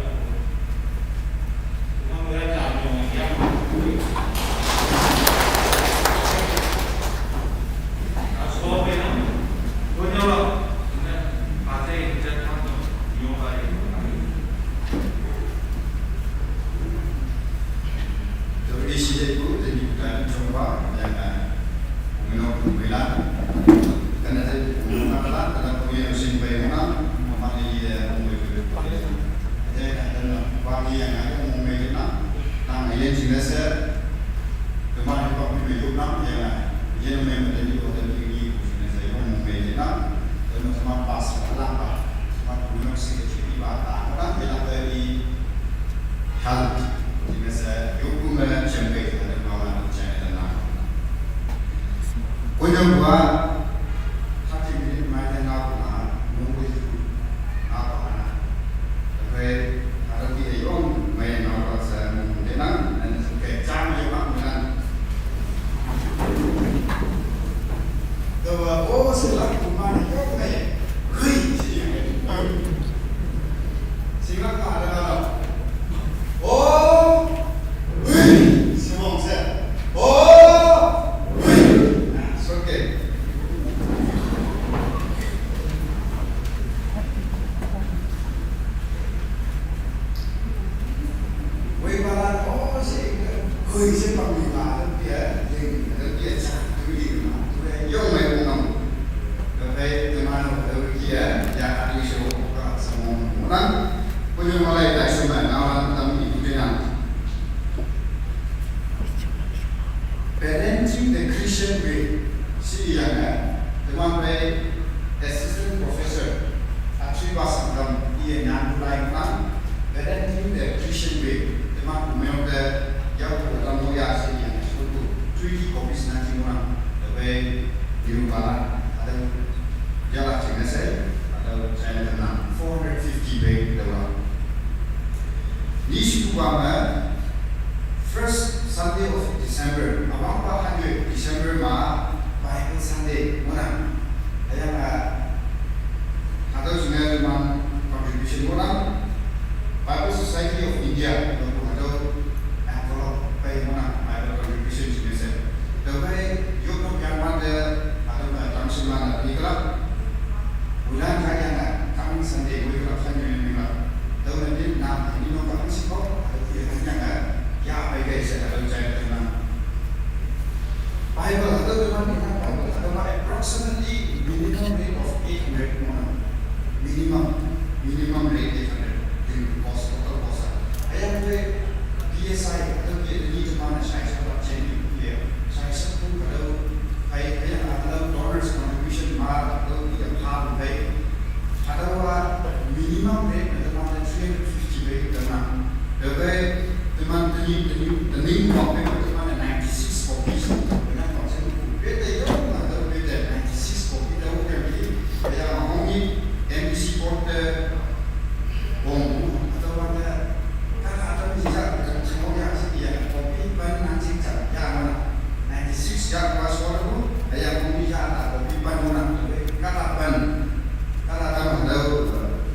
Parenting the Christian Way, si yang eh, teman bai assistant professor, atri basang dam iya nyan lai kan, Parenting the Christian Way, teman kumel de ya ku dalam moya si yang eh, suatu treaty copies nanti orang, tapi di rumah ada jalan cina saya, ada saya tenang four hundred fifty bai dalam. Ni si ku bang eh, first Sunday of December, abang pa hanyar December ma Bible Sunday mona. Ayang ah, atau sungai teman contribution mona. Bible Society of India, atau envelope bai mona Bible contribution sungai se. Dabai yuk no yang mana atau na tangsim mana ni kelak. Bulan kaya na coming Sunday, we kelak Sunday ni kelak. Dabai ni na ini no tangsim ko, atau dia hanya na ya bai gai se atau cai tenang. Bible atau teman ni na Bible atau ma approximately minimum rate of eight hundred mona. Minimum, minimum rate eight hundred. Din cost, total cost. Ayang bai B S I atau bai ni teman na sai sa ba chen ni bai. Sai sa pun kalau bai ayang atau donors contribution ma atau bai yang ha bai. Atau minimum rate na teman na three hundred fifty bai teman. Dabai teman teni teni teni kau bai teman na ninety six copies. Benar kau sini bai dah yo atau bai dah ninety six copies dah udah bai. Ayang mahong ni M D C court dah. Bom, atau mana, kata atau ni sejak, semua yang sini yang kopi pen nanti jam, yang mana, ninety six yang pas orang tu, yang kopi yang ada kopi pen orang tu, kata pen, kata tahu tahu,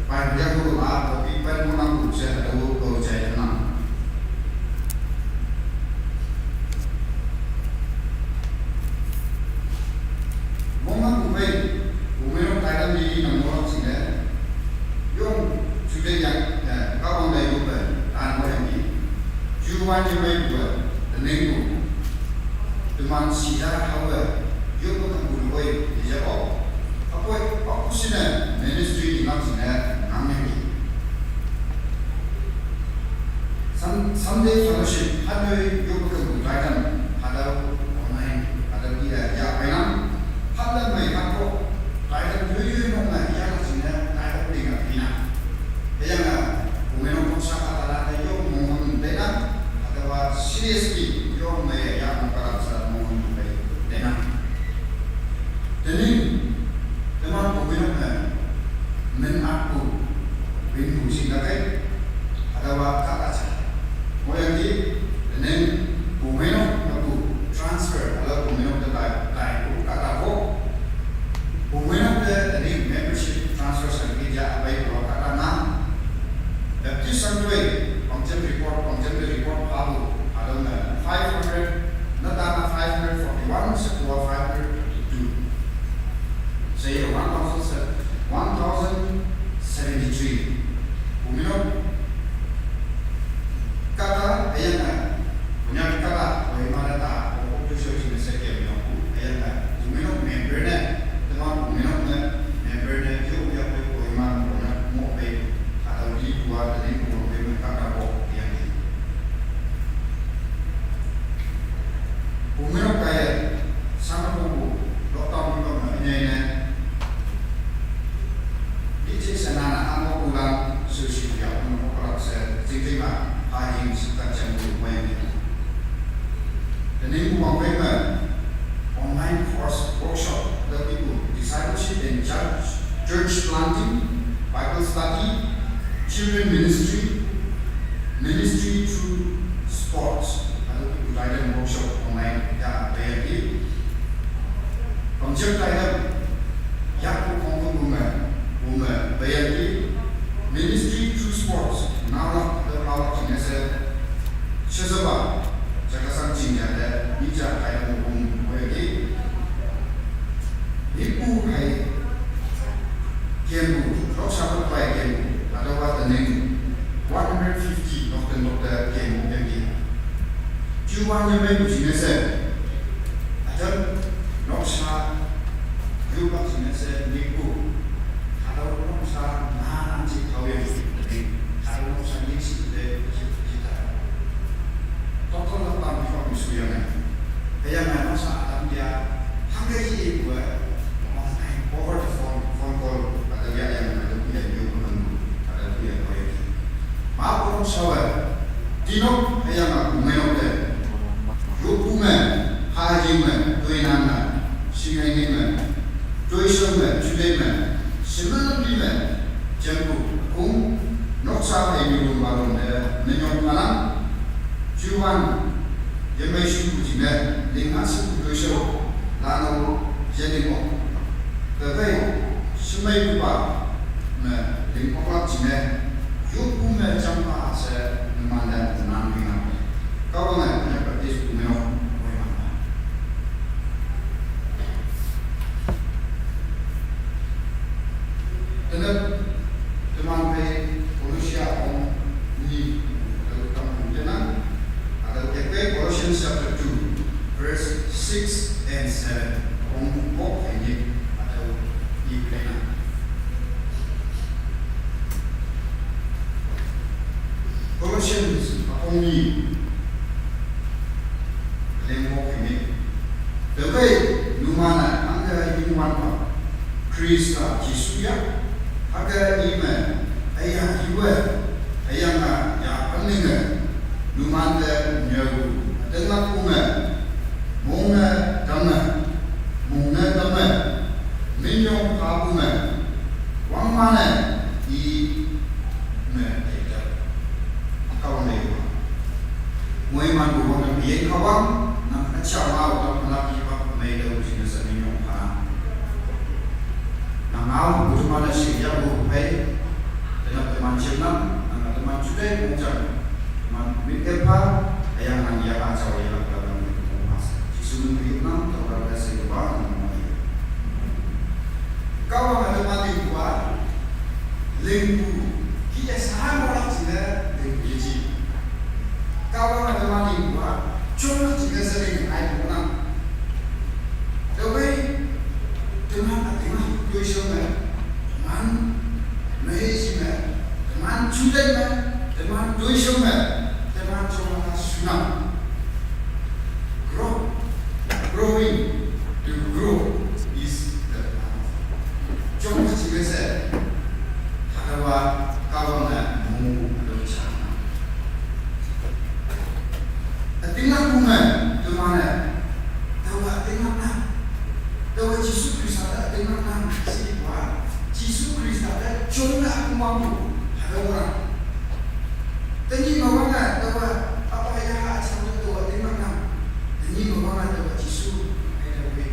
pen dia tu lah kopi pen orang tu saya tahu tahu saya tenang. Mongmang kubai, umero taidam ni nang morok sile. Yong sude yak, eh, kawang dai yong bai, tan mo yang ni. Juwan ni bai dua, teneng bu. Teman sida hawa, yong ko tang bulu bai, ni ja ko. Apoi, aku sine, ministry ni nang sine, nang yang ni. Sun-, Sunday fellowship, hadoi yoga kembu badan, hadau online, hadau iya ya bainam, hadau mai hako, badan yoi yoi nong na iya la sina, hadau ding a pina. Eyang a, umeno kok saka tala da yo mong mong dena, hadau a seriously yo mai ya mong kalam sa mong mong dena. Tening, teman umeno na, men Church planting, Bible study, children ministry, ministry through sports. Hatüo ki united workshop online ya peiyanki. Pangchep tailak, yakpu khongkümpu me, wume peiyanki. Ministry through sports, naolak, hatüo naolak jingne she, shesheba, jakasang jingjate, mija tailak wong peiyanki. Nipu hai kempu, noksa pei kempu, hatüowa tening one hundred fifty nokte nokte kempu yangki. Juwan yemeipu jingne she, hatüo noksa, yopa jingne she nipu, hatüo noksa na nangji tao yangki, tening, hatüo noksa ningshi te, ji, jita. Doctor lapang mi hok mi shuyange. Hüyange noksa adam ya, hangke ji ipu-e, over the phone, phone call, hatüo ya yang, hatüo ya yu, hatüo ya yu. Mapu noksawe, tinok, hüyange meinok te. Yoppu me, hajing me, toinan me, shinghei me, toishao me, judei me, shimangli me, jampu, kong, noksa hei mi lum balum te, minyong kanang, juwan, yemei shupu jingne, lingha shupu toishao, lano, yening ok. Tepei, shemeipupa, me, ling oklak jingne, yoppu me jampa she, numante nang lingnang. Kahwange, ne practice pu me nok, moiman. Tenap, teman phei Colossians ong ni, hatüo tam tenang, hatüo tepe Colossians chapter two, verse six and seven. Ong wok phei ni, hatüo ni tenang. Colossians, ong ni, lengwok phei ni. Tüokhei, numan-e hangke yingwanpa, Khrista Jesu ya, hüke ime, hüyange yuwe, hüyange ya penlinge, numante nyüopu, ütinglakpu me, mongne tamme, mongne tamme, minyong phapu me, wangman-e, i me, teite, Kahwang leiwa. Moimanpu wangte meyeng Kahwang, nang üja ngao tang phalak hipak mei tao jingne she minyong pha. Nang ngao, bu teman-e shingyapu phei, tenap teman jemnang, nang teman judei mongjang, teman mit kepha, hüyange nang ya ajao yelak lam nang mongma she. Jesu min yupnang, tao lam she yupnang, nang mei. Kahwange teman lingpu-a, lingpu, kih-e sha ngohlak jingne lingpu yeji. Kahwange teman lingpu-a, jonglak jingne she ling aiponang. Tüokhei, teman ütinglak toishao me, teman mei ji me, teman judei me, teman toishao me, teman jonglak shunang. Grow, growing, to grow is the plan of God. Jong jingne she, hatüowa Kahwange mu hatüo jana. Ütinglakpu me, teman-e, taowa ütinglaknang. Taowa Jesu Khrista te ütinglaknang, shipa, Jesu Khrista te jonge ümangpu, hatüowa. Tenyih me wange, taowa, apa ya, üjang te taowa ütinglaknang. Tenyih me wange, taowa Jesu, eh, taowa.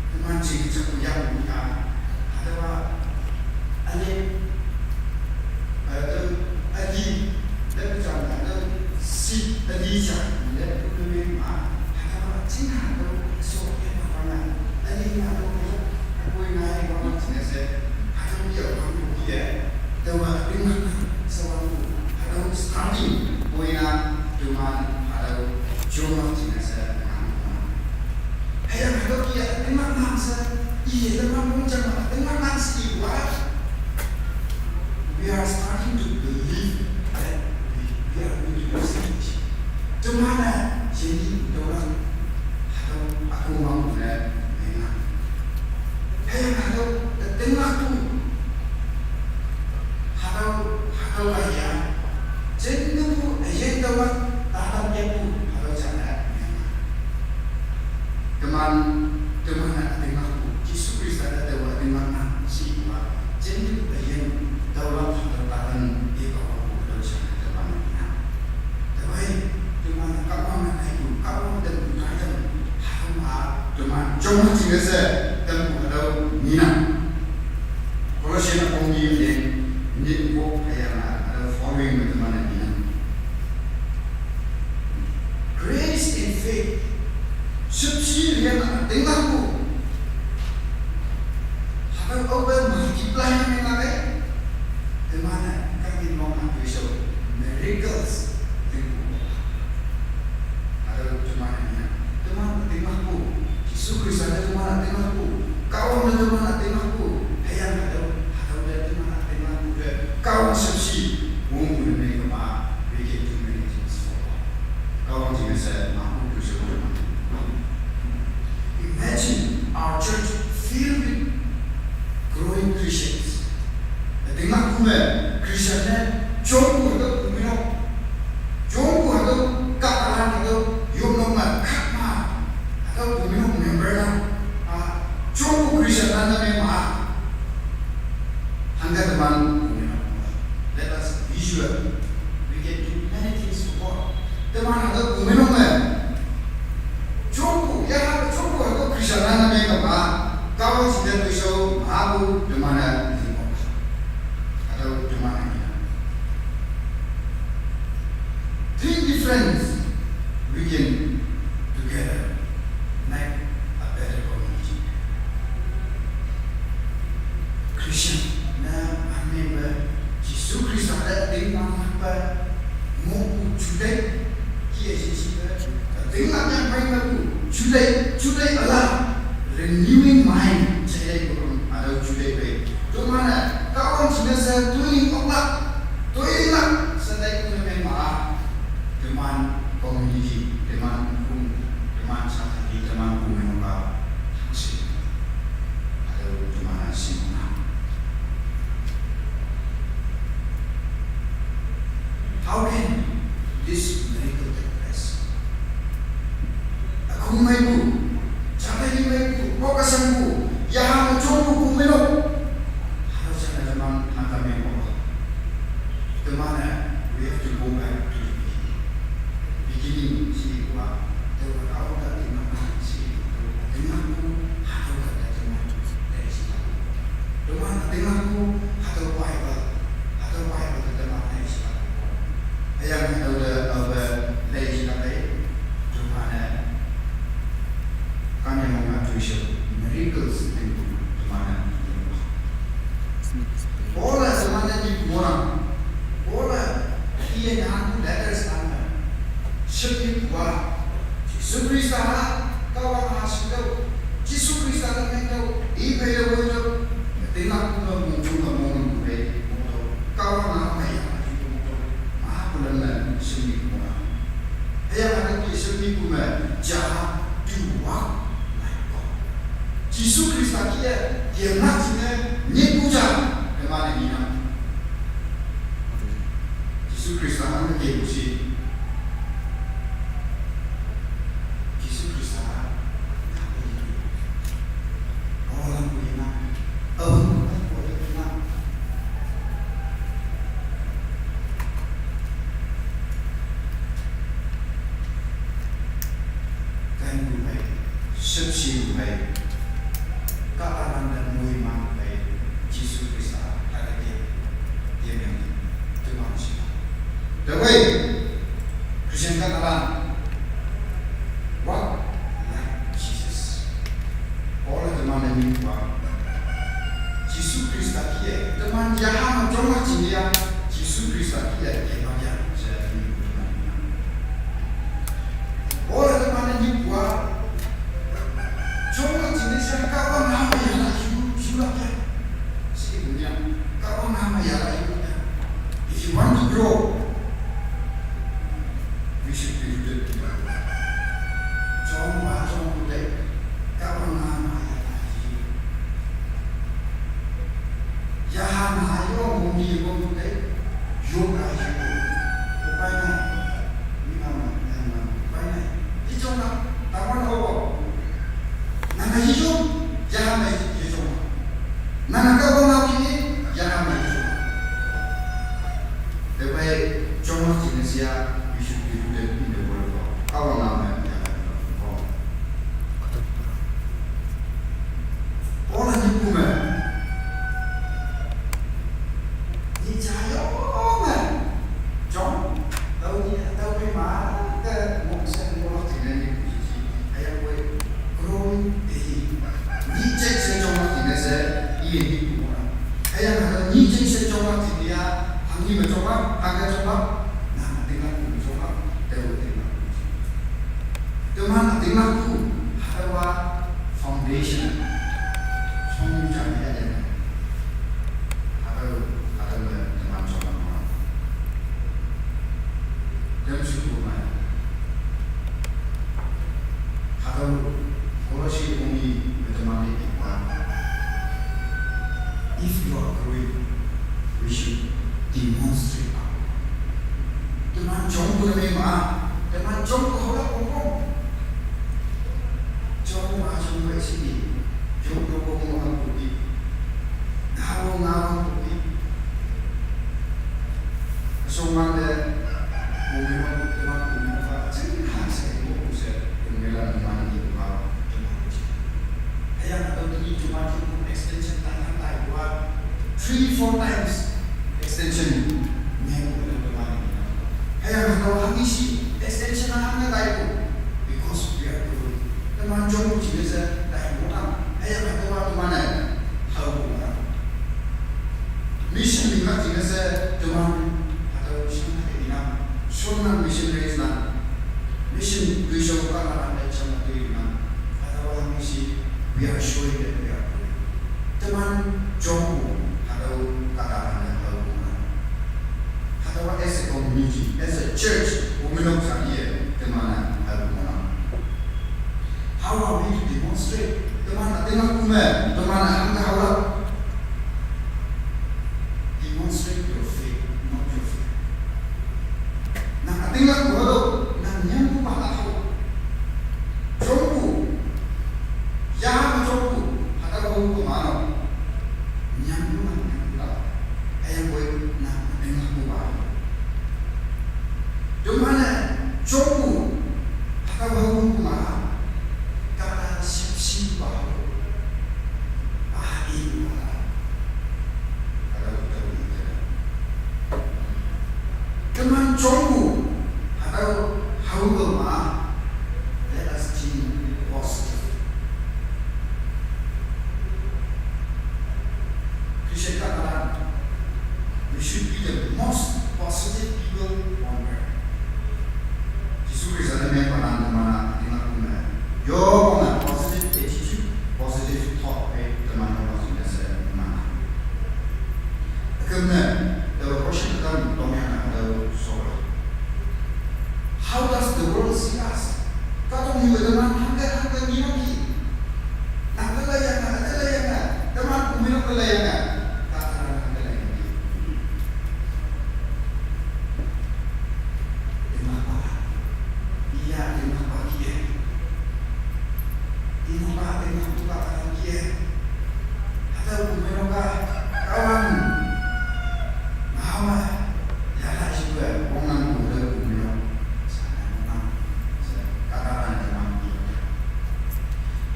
Teman jing jang yang ya, hatüowa, üne, eh, tao, üli, tao jang, tao, shi, üli jang, le, tao, me, ma, hatüowa, jing, hatüo, so, eh, ma, ma, ma, üli, ma, tao, me, koi, ngai, ma, ma, jing, she, hatüo, ye, wang, ye, taowa, ling, ma, ma, she, wang, hatüo, starting, koi, na, teman, hatüo, joma, jing, she, wang, ma. Hüyange hatüo kih-a ütinglaknang she, iye teman mongjang me ütinglaknang she ipu-a. We are starting to believe that we, we are going to receive it. Teman-e, yeni tüolak, hatüo, ükhong wangpu ne, mengnang. Hüyange hatüo, ütinglakpu. Hatüo, hatüo kaiye. Jing tepu, üyin tüolak, tatam yepu, hatüo jane, mengnang. Teman, teman-e ütinglakpu, Jesu Khrista te taowa ütinglaknang, shipu. Cuma chinga se, tem ku hadau nina. Colossian akong ni yen, ni ku hayana, hadau following me teman nina. Grace in faith. Subsidian na tinggal ku. Hadau over multiply na tinggal eh. Teman kami mau ambil show. Miracles. Tinggal. Hadau teman nina. Teman tinggal ku. Jisu Krista ada teman tinggal ku. Kau ada teman tinggal ku. Hayang ada, ada teman tinggal ku. Kau sepsi. Wong ku ne ma. We can do many things for God. Kau ang jing sa ma ku tu sa. Imagine our church filled with growing Christians. Tinggal ku me Christian ne jong ku hadau ku mino. Jong ku hadau ka alan hadau yom nong ma khat ma hadau ku mino member la. Ah, jong ku Christian na na me ma. Hangga teman ku mino. Let us visual. We can do many things for God. Teman hadau ku mino me. Jong ku, ya hadau jong ku hadau Christian na na me ka ma. Kau si hadau so ma ku teman na. Atau cuma hanya. Think different. We can together make a better community. Christian na member Jisu Krista ada tinggal apa? Mau judai kia Jisu Krista. Tinggal yang paling bagus. Judai, judai Allah. Renewing mind. Judai kurang ada judai baik. Tumana, kawang chinga sa tuiling oklak, tuiling lak, sa dai ku me ma, teman community, teman kum, teman sakhi, teman kum me ba, si, ada tumana si mana. How can this miracle take place? Aku mai ku, chale ni mai ku, ko ka sang ku, ya ha ma chong ku ku meno. Haro chana teman haka me ko. Teman eh, we have to go back to the beginning. Beginning si wa, te wa kau ka teman si, teman ku, haro ka teman, dari si. Teman teman ku, haro Bible, haro Bible teman dari si. Ayang haro da, haro dari si. Teman eh, Kanya mong atuisyo, miracles tingku tumana. Bola tumana di kumoran. Bola iya nyanku letters tanda. Ship di kuwa. Jisu Krista ha, kawang ha shito. Jisu Krista ha mento. Ipe yo boito. Tinggal kuma mungkin kamu mungkin. Kawang ha maya. Maha bulan na ship di kumoran. Haya hana ki semi kuma jaha duwa laiko. Jisu Krista kia, kia nak sini nyepuja kemana nina. Jisu Krista hana kia kusi. Jisu Krista hana kia. Orang kuina. Oh, kuina. Kain ku bai, sepsi ku bai, ka alam dan muhima bai, Jisu Krista ada dia, dia yang tu manusia. Dawai, Christian ka alam, walk like Jesus. Paul teman ni kuwa. Jisu Krista kia, teman jaha ma jong ma jingia, Jisu Krista kia, kia ma kia, saya ni teman. Paul teman ni kuwa. Jong ma jingia, saya kawan nama ya, na yu, yu la kia. Si dunia, kawan nama ya, na yu la kia. If you want to grow, we should be rooted in the Word. Jong ma, jong ma, kawan nama ya, na yu. Ya ha na yo mo mi mo mo te. Yo ka yo. Ko pai na. Mi na na na na. Ko pai na. Di chong na. Ta ma no ko. Na na yi yo. Ya ha na yi yo. Na na ka ko na ki. Ya ha na yi yo. Te pai chong na chi na sia. You should be rooted in the word of God. Ka wa na ma ya. Ni me chonglak, hangke chonglak, nang atinglak ku me chonglak, teu atinglak ku. Teman atinglak ku, hatüowa foundation, shong jam ya ya. Hatüo, hatüo me teman chonglak ma. Jam shu ku ma. Hatüo, Colossae ong-i me teman-e ipa. If you are growing, we should demonstrate our. Teman jongpu ne mei ma, teman jongpu haolak pongpong. Jongpu ma jongpu sini, jongpu pongpong ha pupi. Ngao ngao pupi. Shongwante, pumi ma, teman pumi ma, jing ha she mo she, pumi la teman ni ma, teman ji. Hüyange hatüo tenyih teman ji extension tang tang taipu-a, three, four times extension. Mengpu ne teman ni. Hüyange hatüo hanghe shi extension hanghe taipu. Because we are growing. Teman jongpu jingne she taipu ngohnang. Hüyange hatüowa teman-e haopu ngohnang. Mission linglak jingne she teman hatüo shang hake inang. Shonnang missionaries lan. Mission toishao kahtalan-e jam hatüo inang. Hatüowa hanghe shi, we are showing that we are growing. Teman jongpu hatüo kahtalan-e haopu ngohnang. Hatüowa as a community, as a church, womenok saniye teman-e haopu ngohnang. How are we to demonstrate? Teman ütinglak ku me, teman hangke haolak. Demonstrate your faith, not your fear. Nang ütinglak ku hatüo, nang nyampu pa hatüo. Jongpu. Ya me jongpu, hatüo hongpu mano. Nyampu nang nyampu la. Hüyangpoi nang ütinglak ku pa. Teman-e jongpu, hatüo hongpu ma. Kahta shepshipa. Ah, ipa. Hatüo, hatüo, hatüo. Teman jongpu, hatüo, haopu ma, let us think positive. Christian kahtalan, we should be the most positive people on earth. Jesu Khrista ne mengpalan teman-a ütinglak ku me. Yonge positive attitude, positive thought, eh, teman-o positive she man. Üküm ne, the question tam tongyange hatüo shola. How does the world see us? Kahtoknyu-e teman hangke hangke ngenangki. Nang te laiyange, te laiyange, teman pumi nok te laiyange. Kahtalan hangke laiyange. Teman pa. Iya, teman pa kih-e. Teman pa, teman pa, kahtalan kih-e. Hatüo pumi nok-a, Kahwang. Ngao me, yala jipe, wongnang pu hatüo pumi nok. Sana wongnang, she, kahtalan teman kih-e.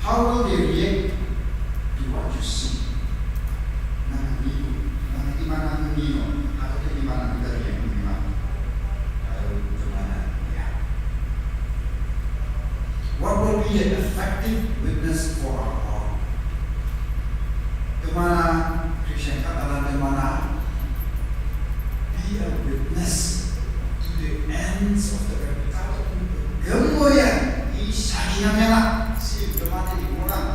How will they react to what you see? Nang ni, nang iman nang ni no, hatüo iman nang dari yang iman. Hatüo teman-a, ya. What will be the effective witness for our God? Teman-a, Christian kahtalan teman-a, be a witness to the ends of the earth. Kahtok kümpoye, i saki ne menglak, she teman-e i ngohnang.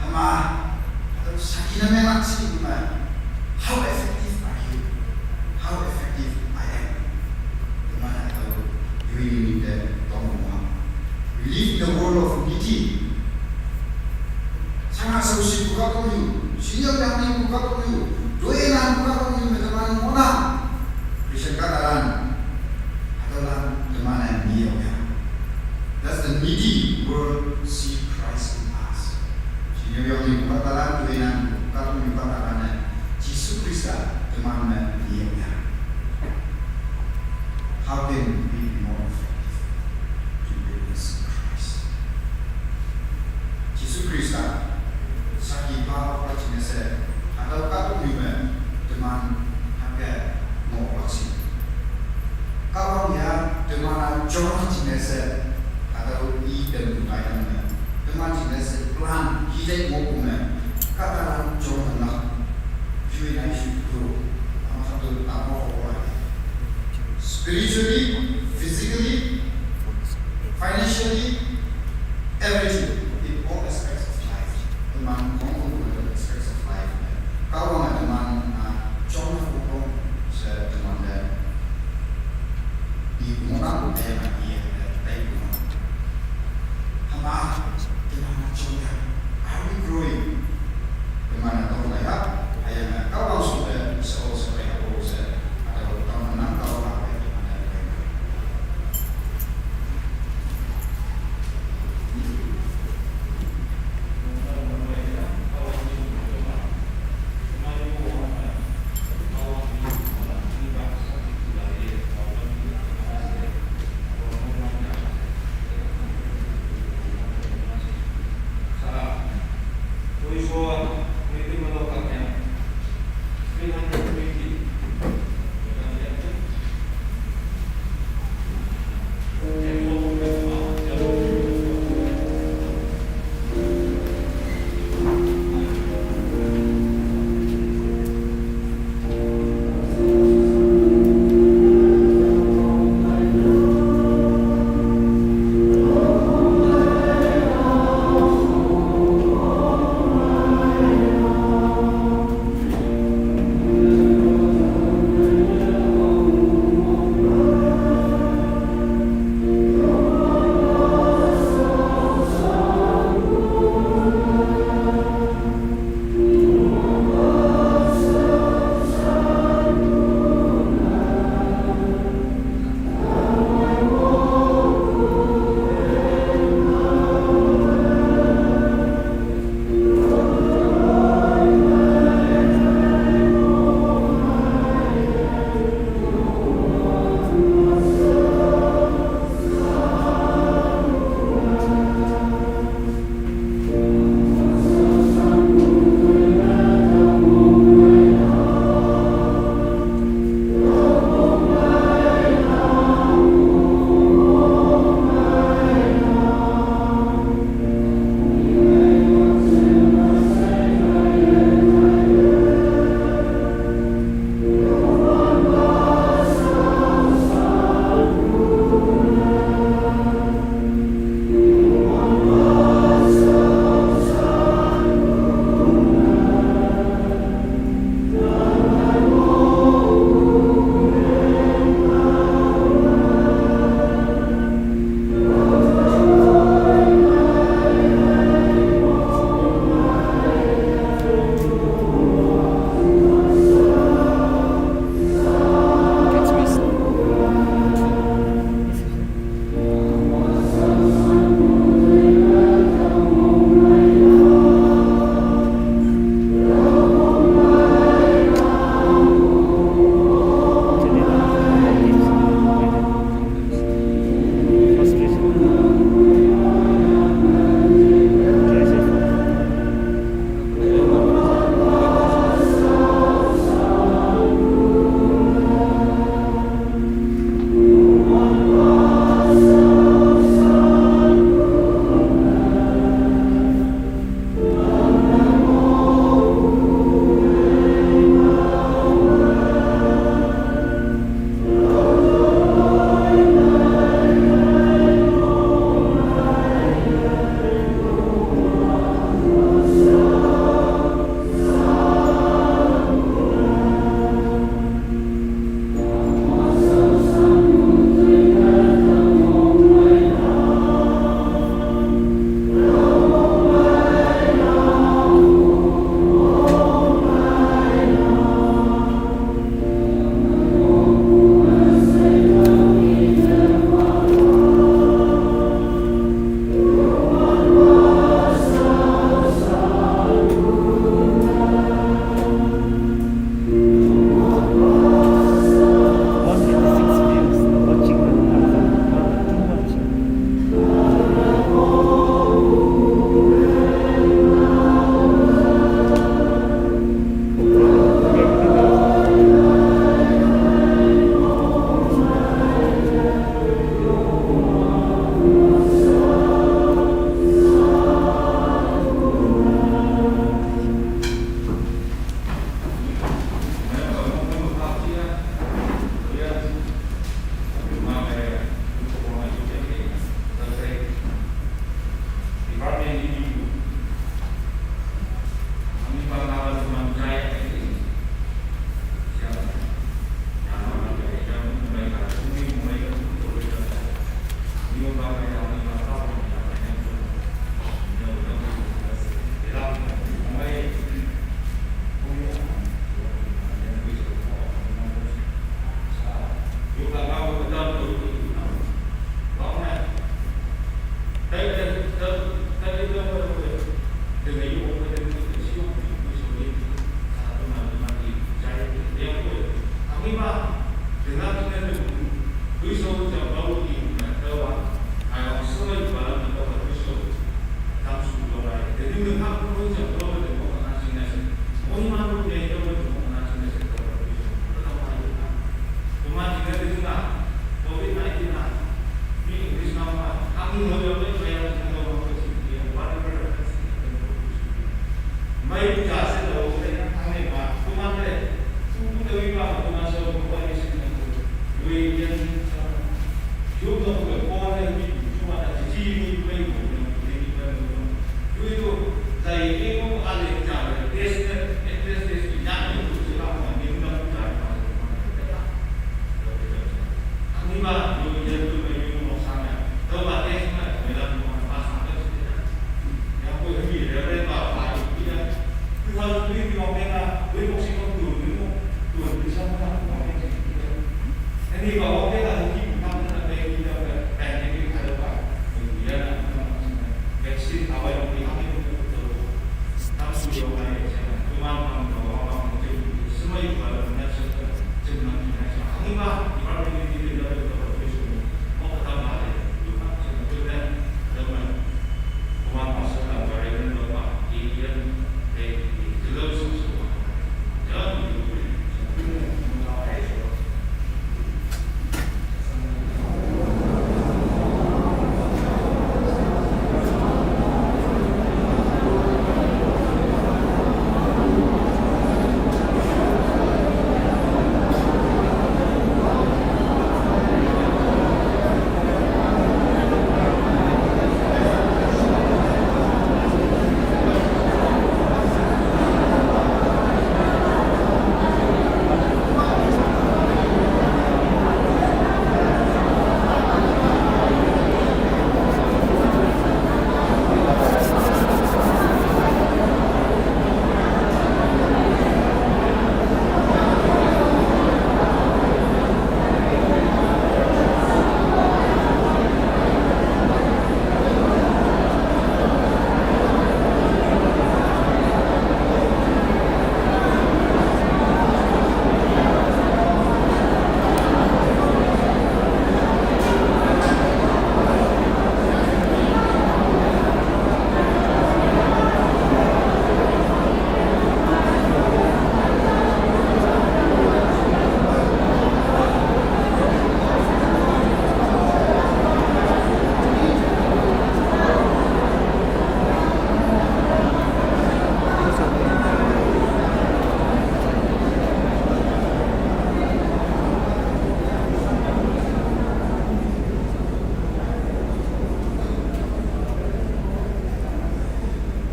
Hüma, hatüo saki ne menglak she teman. How effective are you? How effective I am? Teman-a hatüo, yoi ni te tong ma. We live in the world of needy. Shangha shaoshi pu kahtoknyu, shinyang yangni pu kahtoknyu, toinan pu kahtoknyu me teman ngohnang. Christian kahtalan, hatüolan teman-e ni yao ya. Does the needy world see Christ in us? Shinyang yangni pu kahtalan, toinan pu kahtoknyu kahtalan-e Jesu Khrista teman me ni yao ya. How can we be more effective to witness Christ? Jesu Khrista, saki pa-a jingne she, hatüo kahtoknyu me, teman hangke ngohlak shi. Kahwang ya, teman-a jonglak jingne she, hatüo i tem tu kai ne. Teman jingne she plan, i te ngohpu me, kahtalan jonglak. You and I should grow. Ama Spiritually, physically, financially, everything, in all aspects of life. Teman kong kong aspects of life. Kau ang teman ah, jong na kong se teman dan. Di mona ko te na iya te tai ko. Hama teman na jong ya. Are we growing? Teman na tong lai ha. Ayang na kau ang sung te se o se lai ha o se. Ada ko tang na kau ha.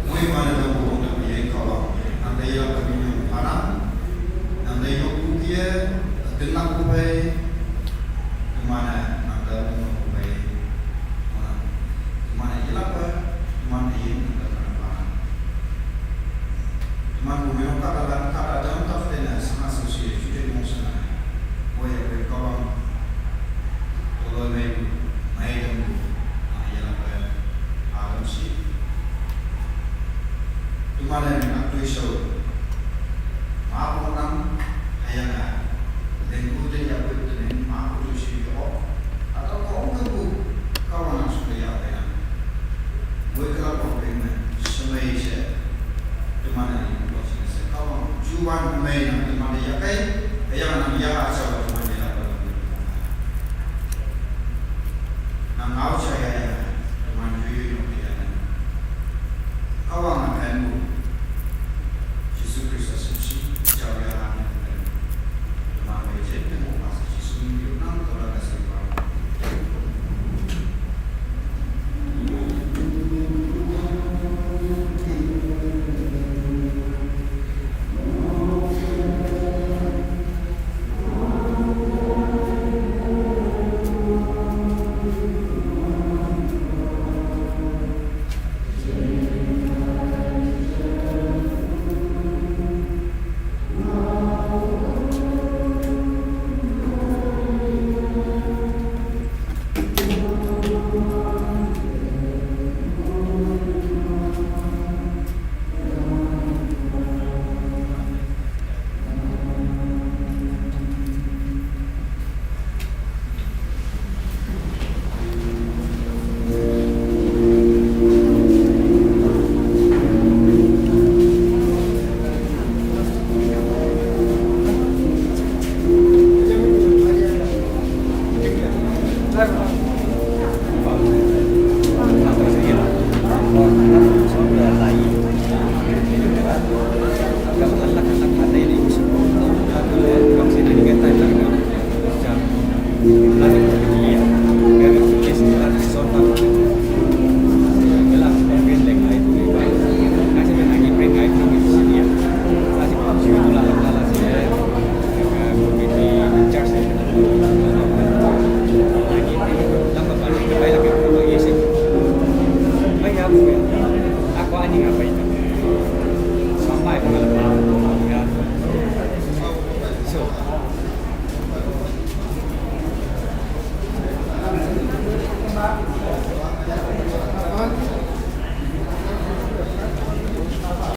Muimana dong burung dong ye kawang. Nang da yelak kami nyong panang. Nang da yok kukie, tengah kubai. Kemana nang da nyong kubai. Mana? Kemana yelak ba? Kemana ye nang da panang panang? Kemana bu menong kata dan kata dalam tak tena sama susi, sudah mong sana. Boya kawang. Toloi mai, mai dam bu, ah, yelak ba, ah, dam si. Tumane mi nak tui so. Ma ko nam, hayanga. Lengku de ya bu tenen, ma ko tui si yo. Atau ko ong bu, kawang nam suka ya ba ya. Moi kala ko pe me, semai se. Tumane ni ko se se kawang. Juan mai nam tumane ya kai, hayanga nam ya so.